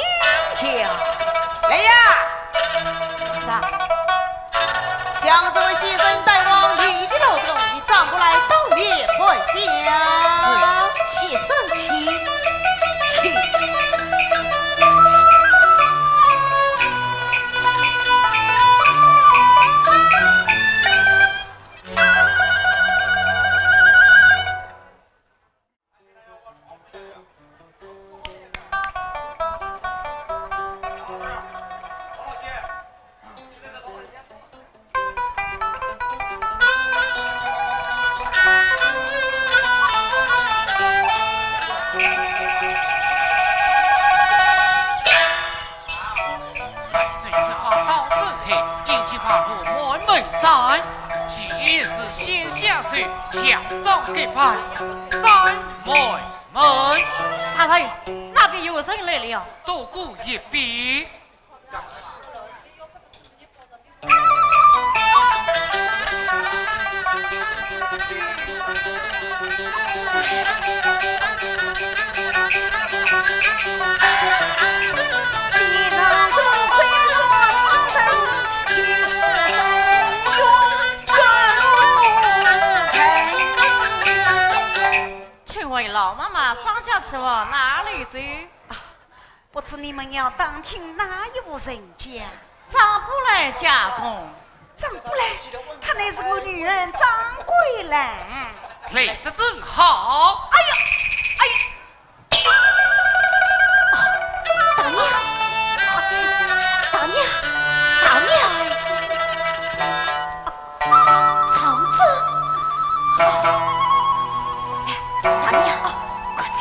家。来呀，站，将这位先生带往礼节楼中，与张木兰当面看相。是，先生请，请。 万岁，此番到镇海，应当把我满门斩。既是先下手，强装给犯，斩满门。大人，那边有人来了。躲过一边。 请问老妈妈，张家去往哪里去？ 不知你们要打听哪一户人家？张木兰家中。张木兰，她乃是我女儿张桂兰。来得正好。哎呀，哎呀！啊，大娘，大娘，大娘！啊，张子，啊，哎，大娘，啊，快去！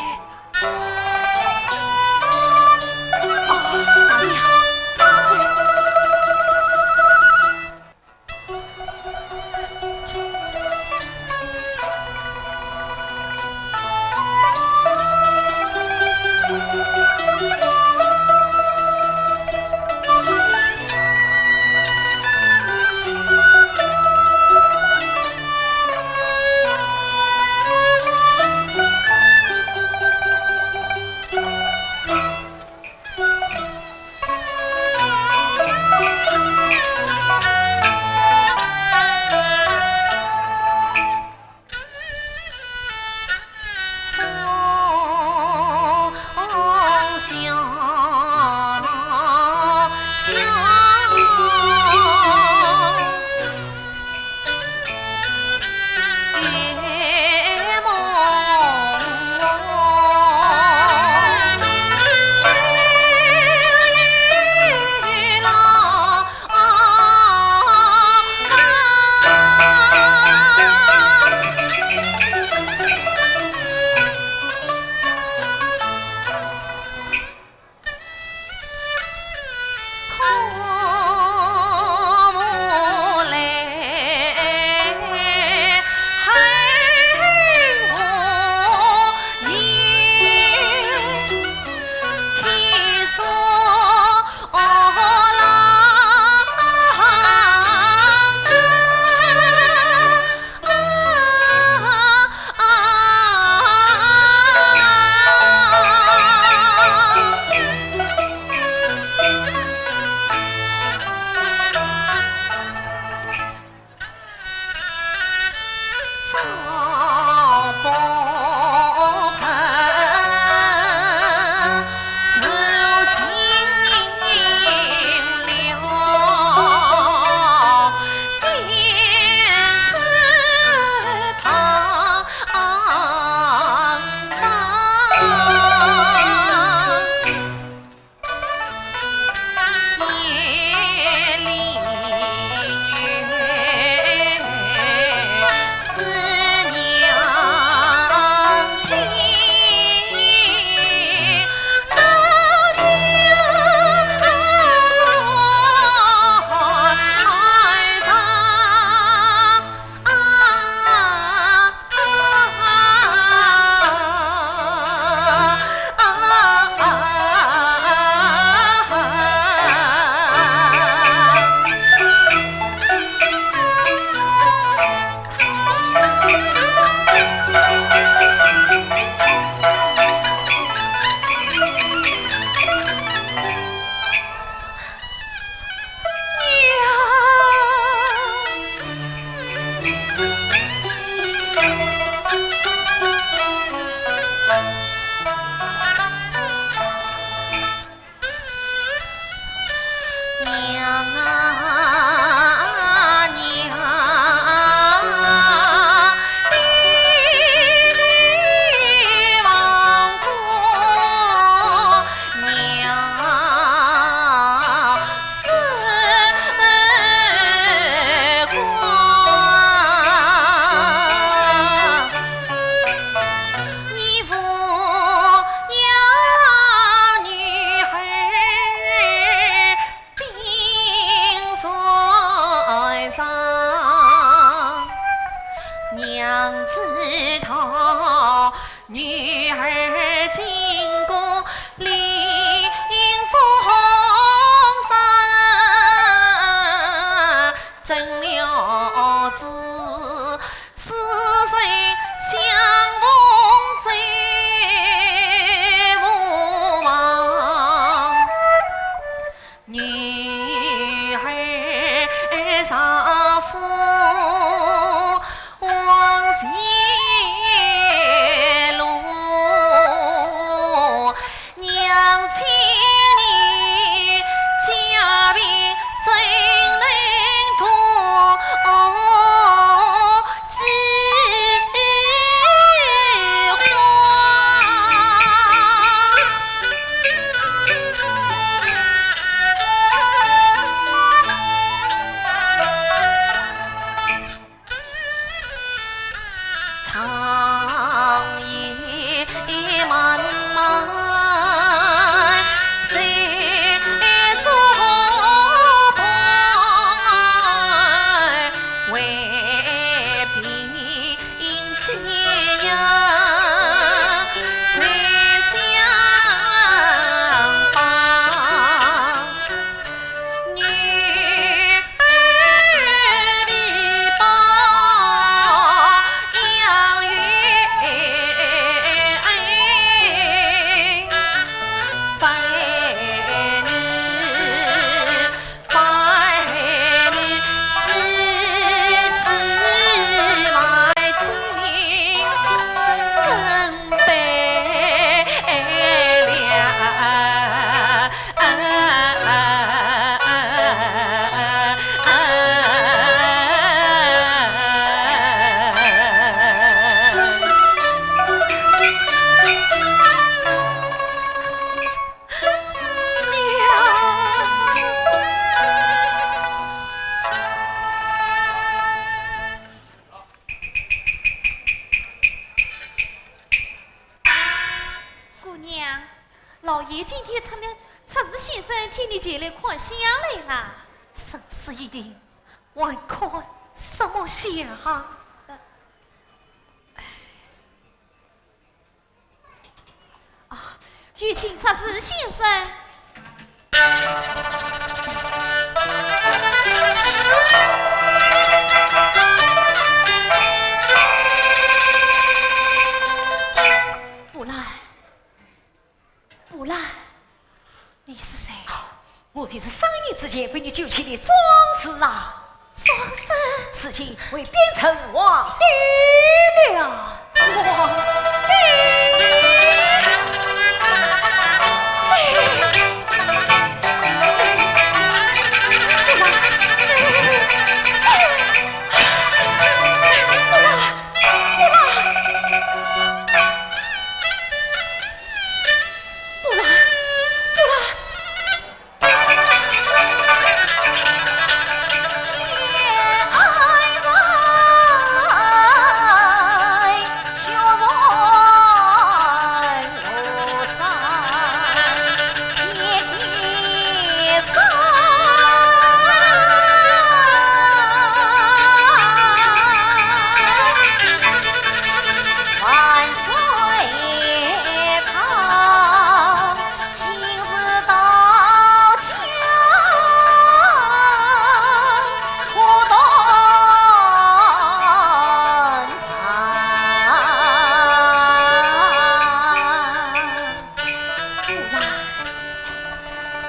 娘知道女儿进宫，临风霜，成了子，此生相逢再无望。 女儿丈夫往前路，娘亲你家贫怎能渡？ 姑娘，老爷今天出了，出示先生替你前来看相来啦。生死已定，还看什么相？啊，有请出示先生。 不然，不然，你是谁？我就是三年之前被你救起的庄子啊。庄子？如今我已变成皇帝了。皇帝？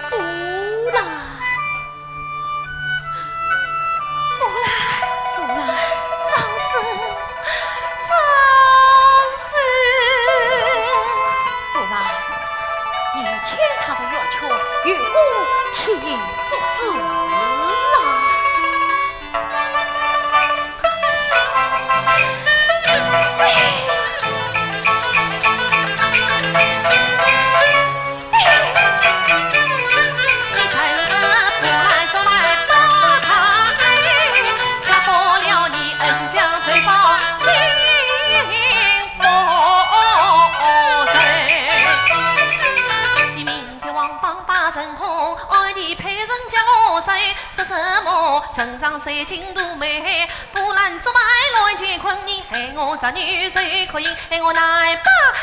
不啦，不啦，不啦，张氏，张氏。不啦，你听她的要求，有功听之子啊。 王邦把人红，爱的配人家。身上三斤大煤，波兰竹排乱乾坤，你害我十二岁可以，害我南北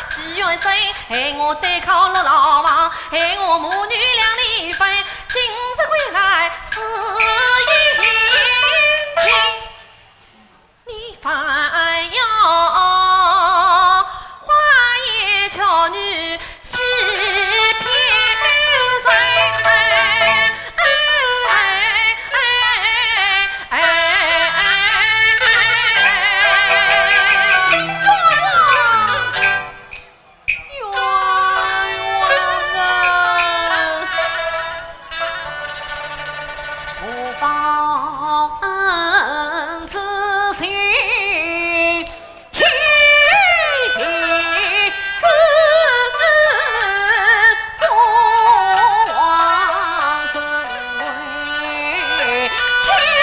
几元帅，害我对抗六老房，害我母女两里分，今日归来是一命。你反要花言巧语 欺骗谁？冤枉啊！不报恩之心， 天地之不亡，只为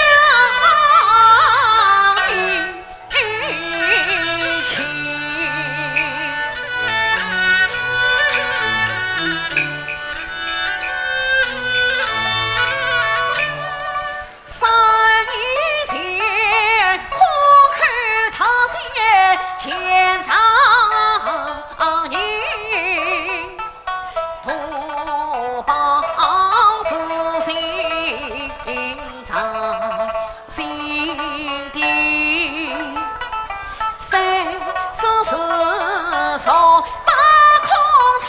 家庭情。 三年前，花开桃谢见丈人，不报之心藏心底。 三十四岁把空床，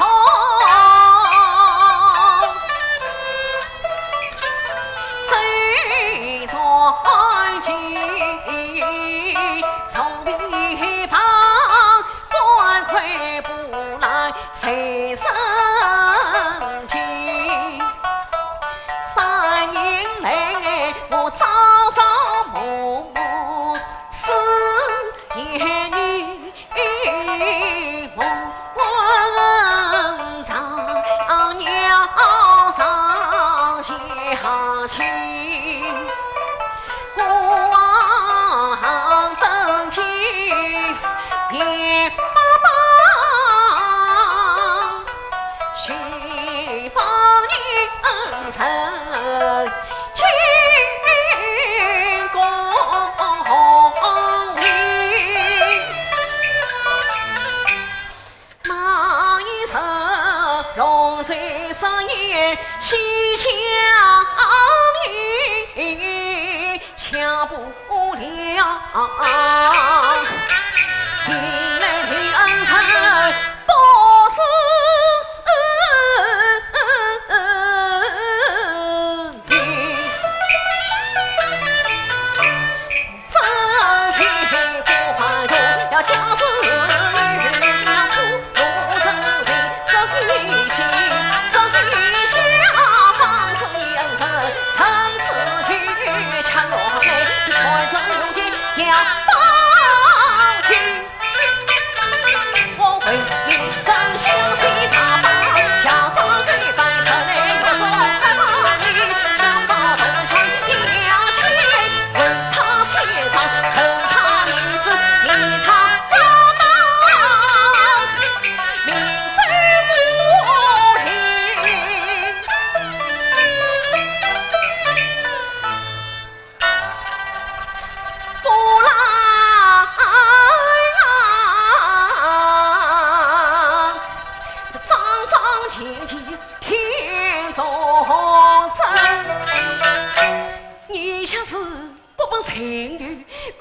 谁传奇？从未放，官kry不来谁生情？三年来我朝朝暮暮思 念你，梦中娘常相亲，孤灯前面发光，谁放你恩人 清宫里。那一日龙舟盛宴，喜相迎，抢不了。迎来的恩人不是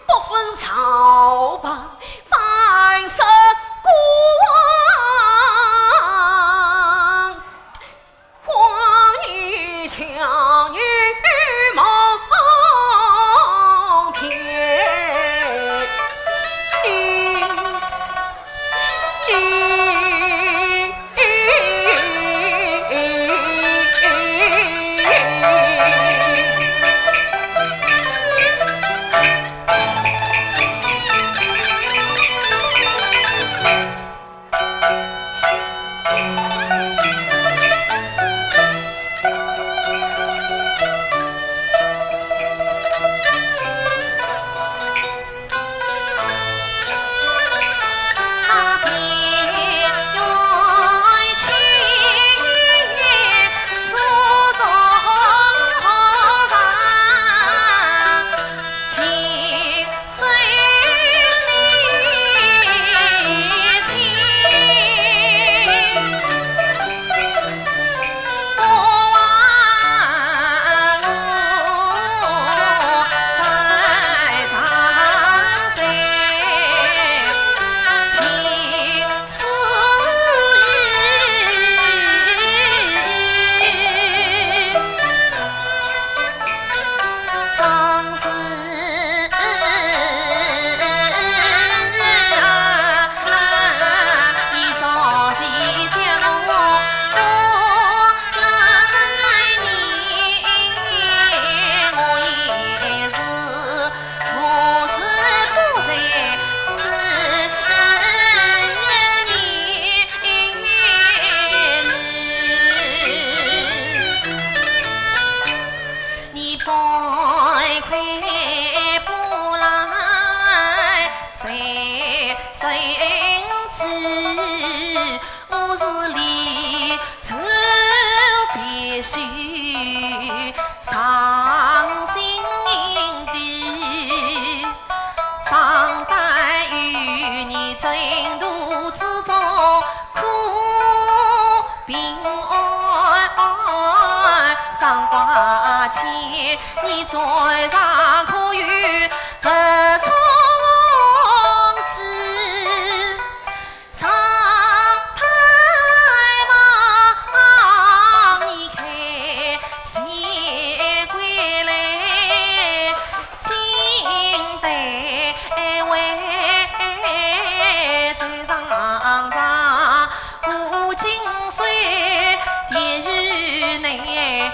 不分朝拜，万世孤王。荒野强女梦天。你嘴上可有不从之？上拍马，你看谁归来？金带为在上上，我金水跌于内。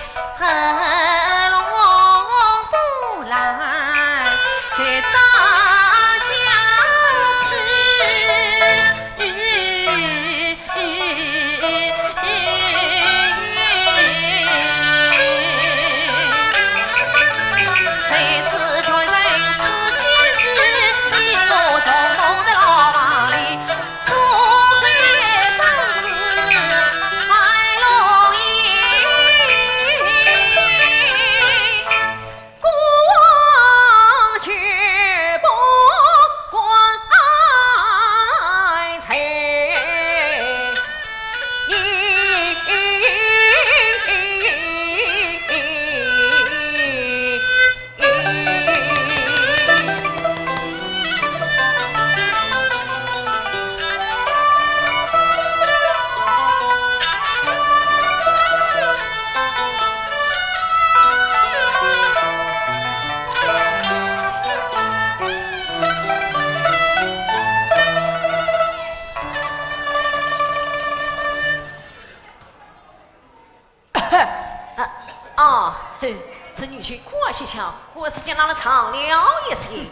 啊，啊，哼，这女婿快些笑，我是叫他来唱了一些。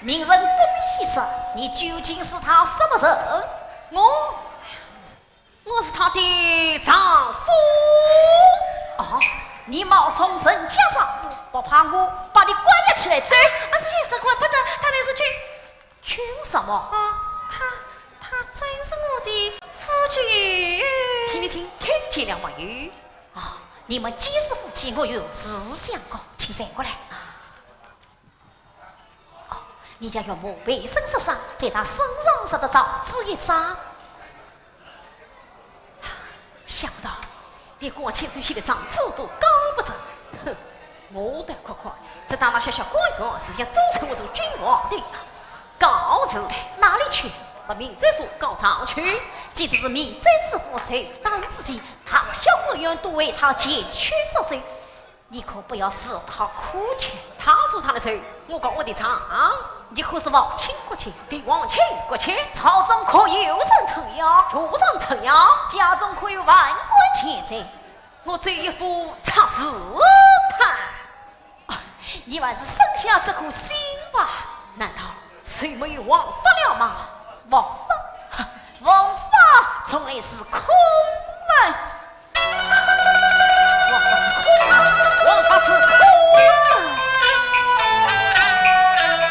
名人不必细说，你究竟是他什么人？我，我是他的丈夫。哦，你冒充人家丈夫，不怕我把你关押起来斩？啊，这些事管不得，他乃是君，君什么？啊，他，他真是我的夫君。听，听，听见了没有？哦，你们既是夫妻，我有事相告，请站过来。哦，你家岳母背身受伤，在他身上拾得状纸一张。想不到，连光亲手写的状纸都讲不着。哼，我倒看看，这当那小小官员是想做成我做君王的啊。告辞。哪里去？到明州府告状去。既然是明州知府，谁担自己，大小官员都为他前去作证。 你可不要自讨苦吃。他做他的事，我告我的状。你可是皇亲国戚？的皇亲国戚。朝中可有人撑腰？无人撑腰。家中可有万贯钱财？我只有一副赤字袋。啊，你还是省下这颗心吧。难道就没有王法了吗？王法？王法从来是空门。 王法是空门，王法是空门。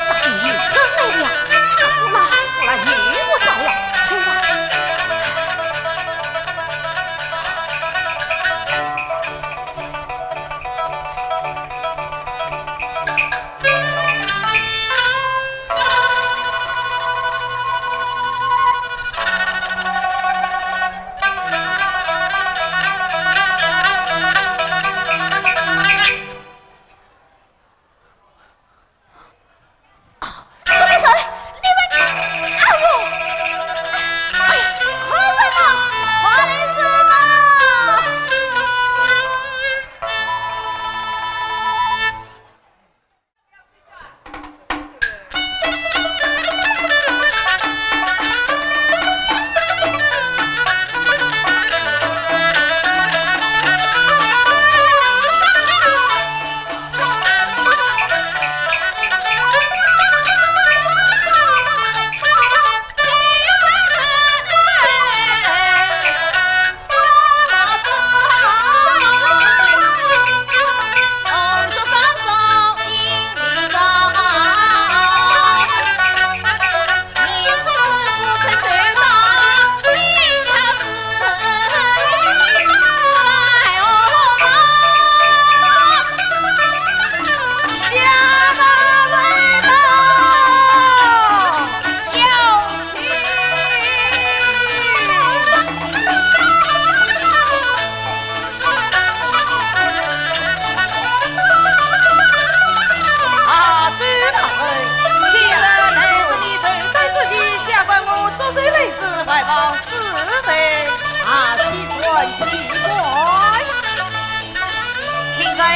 那个女人来了，她不来，不来，与我走了，走吧。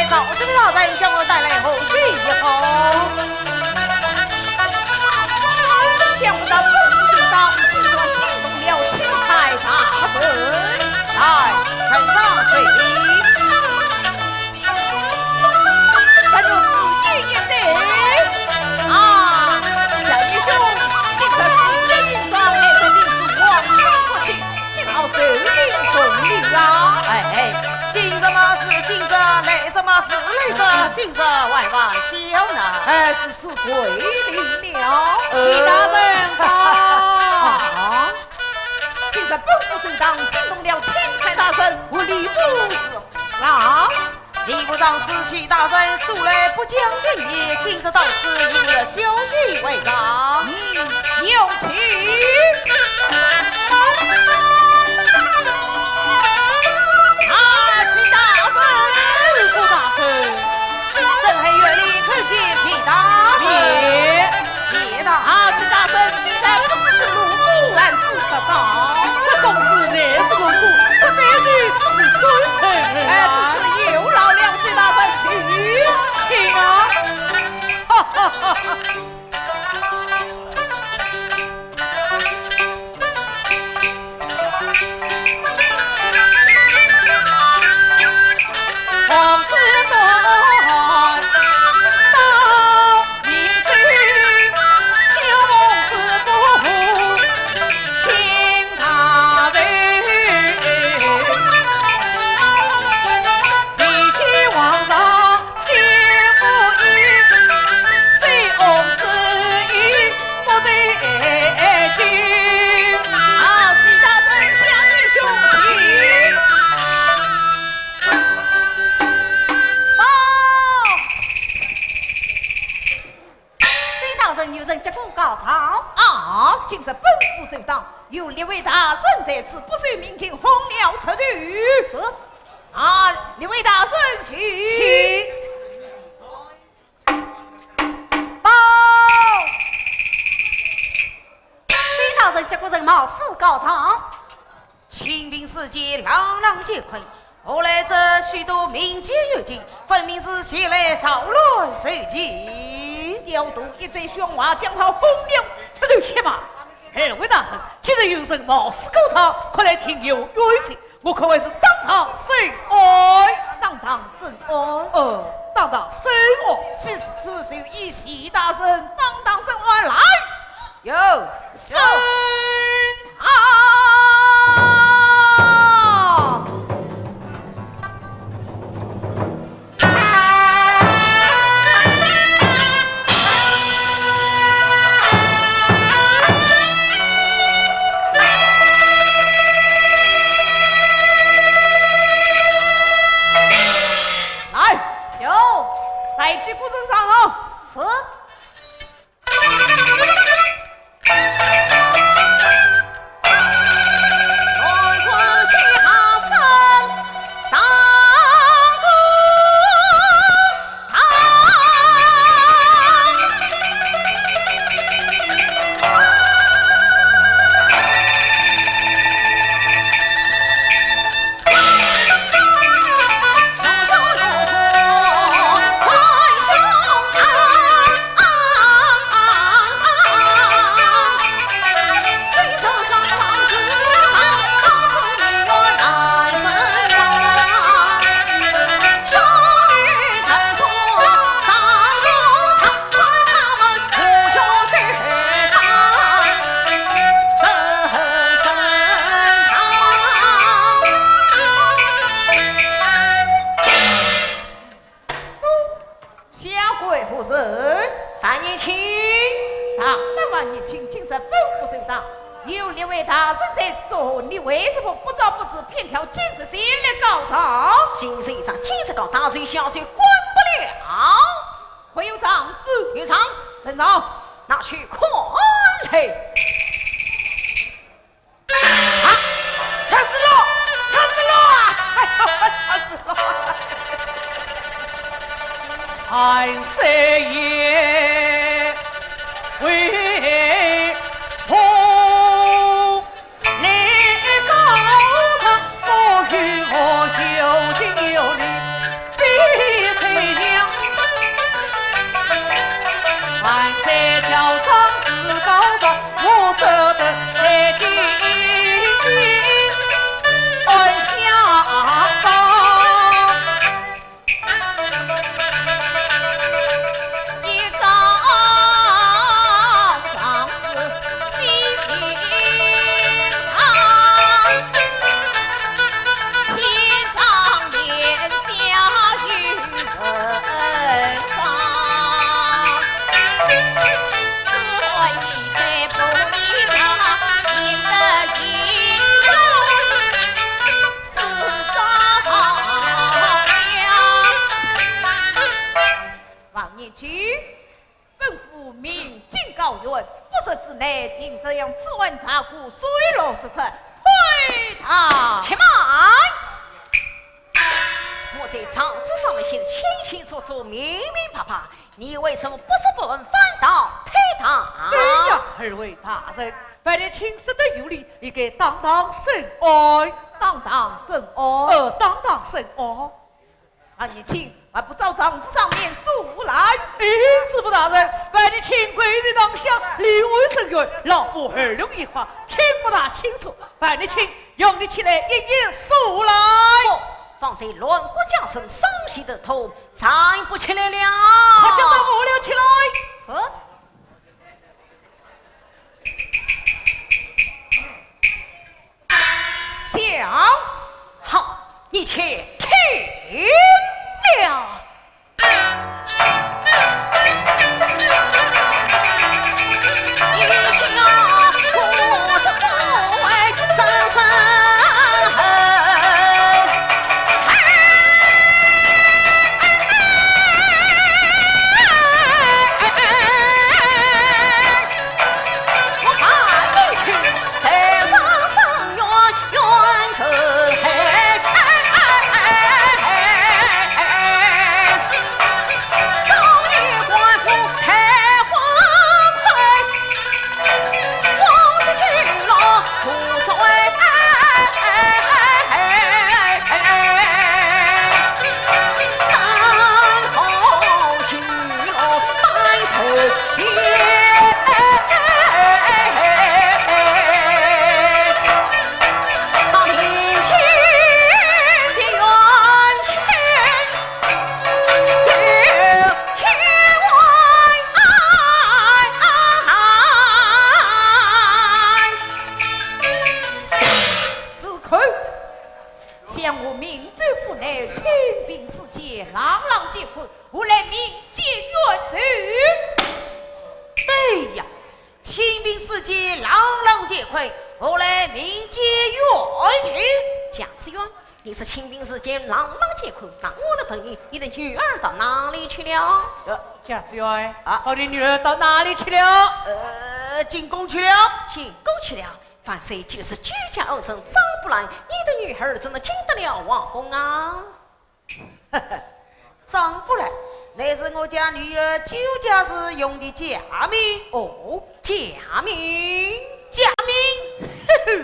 赵正老人向我带来何事一封？想不到本府首当，竟然惊动了钦差大人。来，呈上罪名。本府自己一对。啊，小弟兄，今日是一双来，这定是黄金福气， 今日受尽重礼啊！哎，今日嘛是今日，来日嘛是来日，今日万万小难。哎，是此规定了。呃。启大人到。啊，今日本府首当，惊动了钦差大人，何理不是？啊？ 礼部尚书启大人素来不讲情义，今日到此，因有小事为证。嗯，有请。啊，启大人。礼部尚书，朕很远里叩见启大人。免。 启大人。啊，启大人，今日不知路过，还是不到。这公事乃是路过，这美女是专程而来。哎，是，是有劳了启大人，请。请啊。哈哈哈哈。好，启大人，向你兄请。报。启大人，有人击鼓告状。啊，今日本府首当，有列位大人在此，不受命请，封了出去。是。啊，列位大人，请。请。 报。启大人，击鼓人冒死告状。清平四街，朗朗乾坤，何来这许多民间游街？分明是前来扰乱社稷。调度一切凶娃，将他封了出去。且慢，二位大人，既然有人冒死告状，快来听有冤情。 我可谓是当堂申冤。当堂申冤？呃，当堂申冤。既是此事，有请启大人当堂申冤，来。有。申堂。 来。有。带击鼓人上楼。是。 下跪何人？犯人请。大胆犯人，请，今日本府首当，有列位大人在此，你为什么不招不知，偏挑今日前来告状？今日一状，今日告，大罪小罪管不了。可有状纸？有状。呈上。拿去看来。 啊，赤字了，赤字了啊！哎呀，赤字了！俺三爷为何来告状？我与我有情有义，非在不日之内，定得将此案查个水落石出。退堂。且慢！我在状纸上面写得清清楚楚、明明白白，你为什么不闻不问，反倒退堂？对呀，二位大人，万年青说得有理，理该当堂审案。当堂审案？呃，当堂审案。 啊，你请，还不照状纸上面书来？哎，知府大人，万年青跪在堂下，立案申冤，老夫耳聋眼花，听不大清楚。万年青，容你起来一一书来。不，方才乱国家审，伤及头痛，站不起来了。快叫他扶了起来。是。 讲。好，你且听了。子扣，想我明州府内清兵四殓，朗朗乾坤，何来民间怨气？对呀，清兵四殓，朗朗乾坤，何来民间怨气？贾子元，你说清兵四殓，朗朗乾坤，那我来问你，你的女儿到哪里去了？呃，贾子元，啊，好，你女儿到哪里去了？呃，进宫去了。进宫去了？万岁，既是居家安身张不来，你的女儿怎能进得了皇宫啊？张不来，乃是我家女儿居家时用的假名。哦，假名？假名？嘿嘿。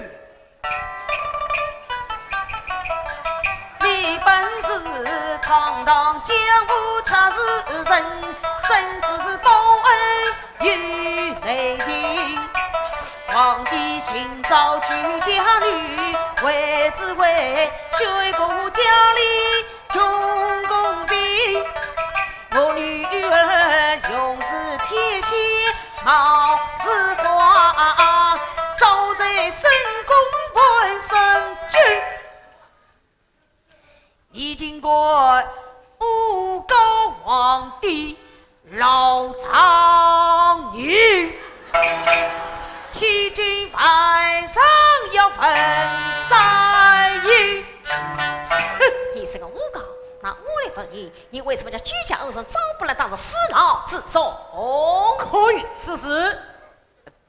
你本是堂堂江湖出世人，怎知报恩有内情。皇帝寻找居家女，为只为选个家里穷宫婢。我女儿容似天仙貌似花，早在深宫半生去。 你竟敢诬告皇帝老丈人，欺君犯上要问斩你。哼，你是个诬告，那我来问你，你为什么将居家恩人张不来当作死牢之中？可有此事？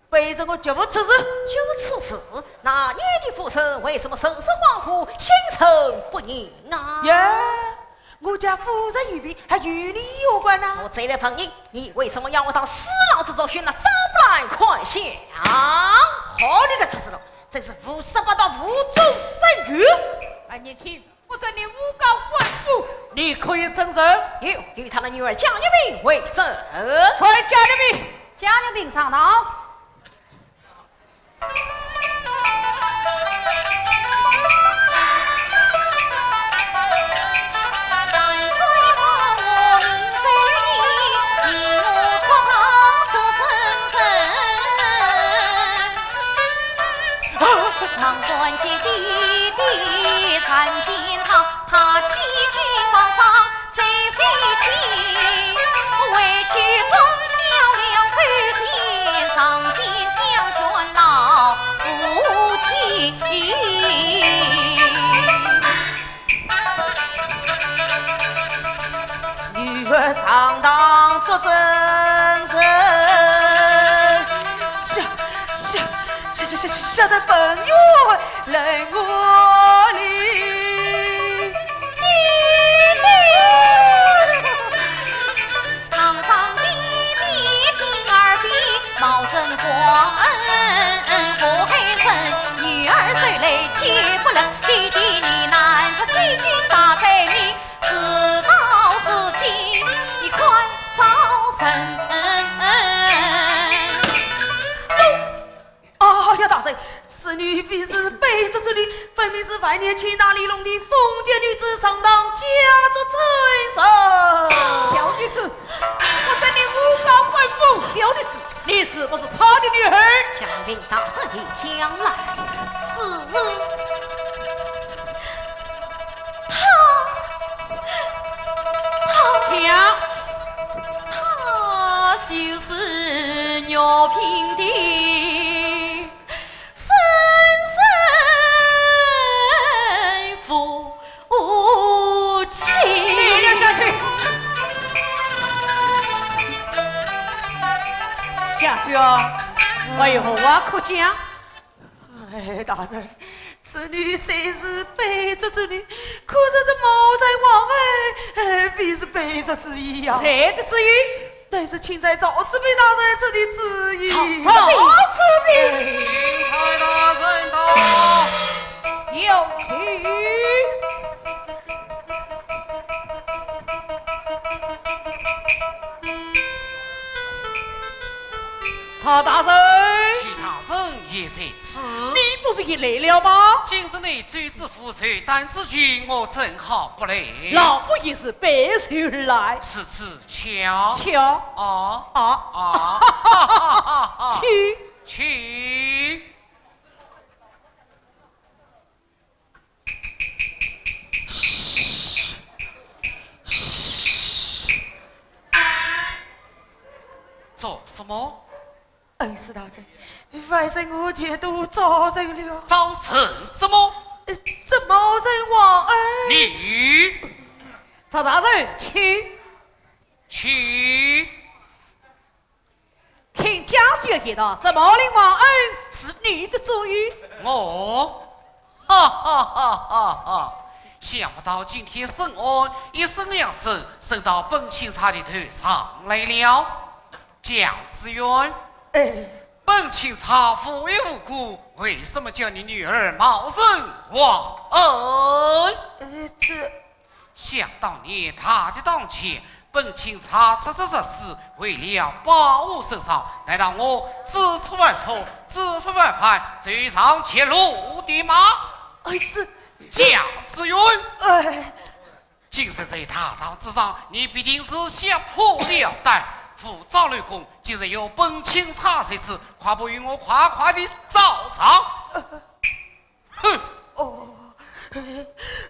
卑职我绝无此事。绝无此事？那你的夫人为什么神色恍惚，心神不宁啊？呀，我家夫人有病，还与你有关呐？我再来问你，你为什么要我到死牢之中寻那张不来看相？好你个赤佬，真是胡说八道，无中生有。哎，你听， 我这里诬告官府，你可以证人？有，有他的女儿贾玉萍为证。传贾玉萍。贾玉萍上堂。家的朋友来我里。啊呀，大人，此女非是卑职之女，分明是外面去哪里弄的疯癲女子，上当假作真人。小女子，我说你诬告官府，小女子，你是不是他的女儿？将军大胆地讲来。是。他，他，讲。他就是玉娉的 生身夫妻。退了下去。将军，为何啊哭腔？哎，大人，此女虽是卑职之女，可是这某人王恩，哎，非是卑职之意呀。谁的之意？ 乃是钦差赵志明大人这的之意。赵志明，赵志明，钦差大人到。有请。赵大人。徐大人也在此。你不是也来了吗？今日你追之 夫人，但之前我正好不来。老夫也是备受而来。如此巧。巧。啊。啊。啊。哈哈哈哈。请。请。嘘。嘘。做什么？ 恩师大人，外甥我前途遭人了。遭人什么？呃，这某人王恩。你？赵大人，请。请。听家小言道，这某人王恩是你的主意。我？哈哈哈哈哈！想不到今天沈安一声两声，升到本钦差的头上来了。 蒋志远，哎。本钦差无缘无故，为什么叫你女儿冒认王恩？呃，这……想当年大敌当前，本钦差出此事，为了保护圣上，难道我知错犯错，知法犯法，走上绝路的吗？哎，是……蒋志远，哎。 今日在大堂之上，你必定是吓破了胆，误闯雷公。今日有本钦差在此，快与我快快地招上。哼！哦，哎，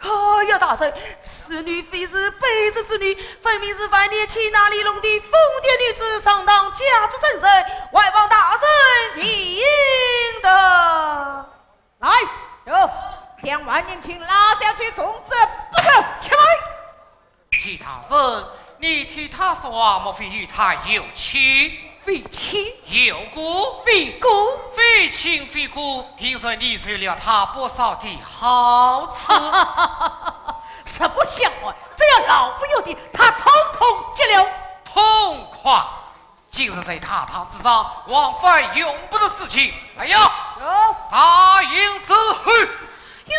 哎呀，大人，此女非是卑职之女，分明是外面去哪里弄的疯癲女子，上当假作真人，还望大人定夺。 来，有，将王年卿拉下去，重治不赦。且慢！徐大人，你听他说话，莫非与他有亲？非亲。有故？非故。非亲非故，定然你受了他不少的好处。实不相瞒，只要老夫有的，他统统接了。痛快！ 今日在大堂之上，枉费用不得事情。来呀！有。大营伺候。有。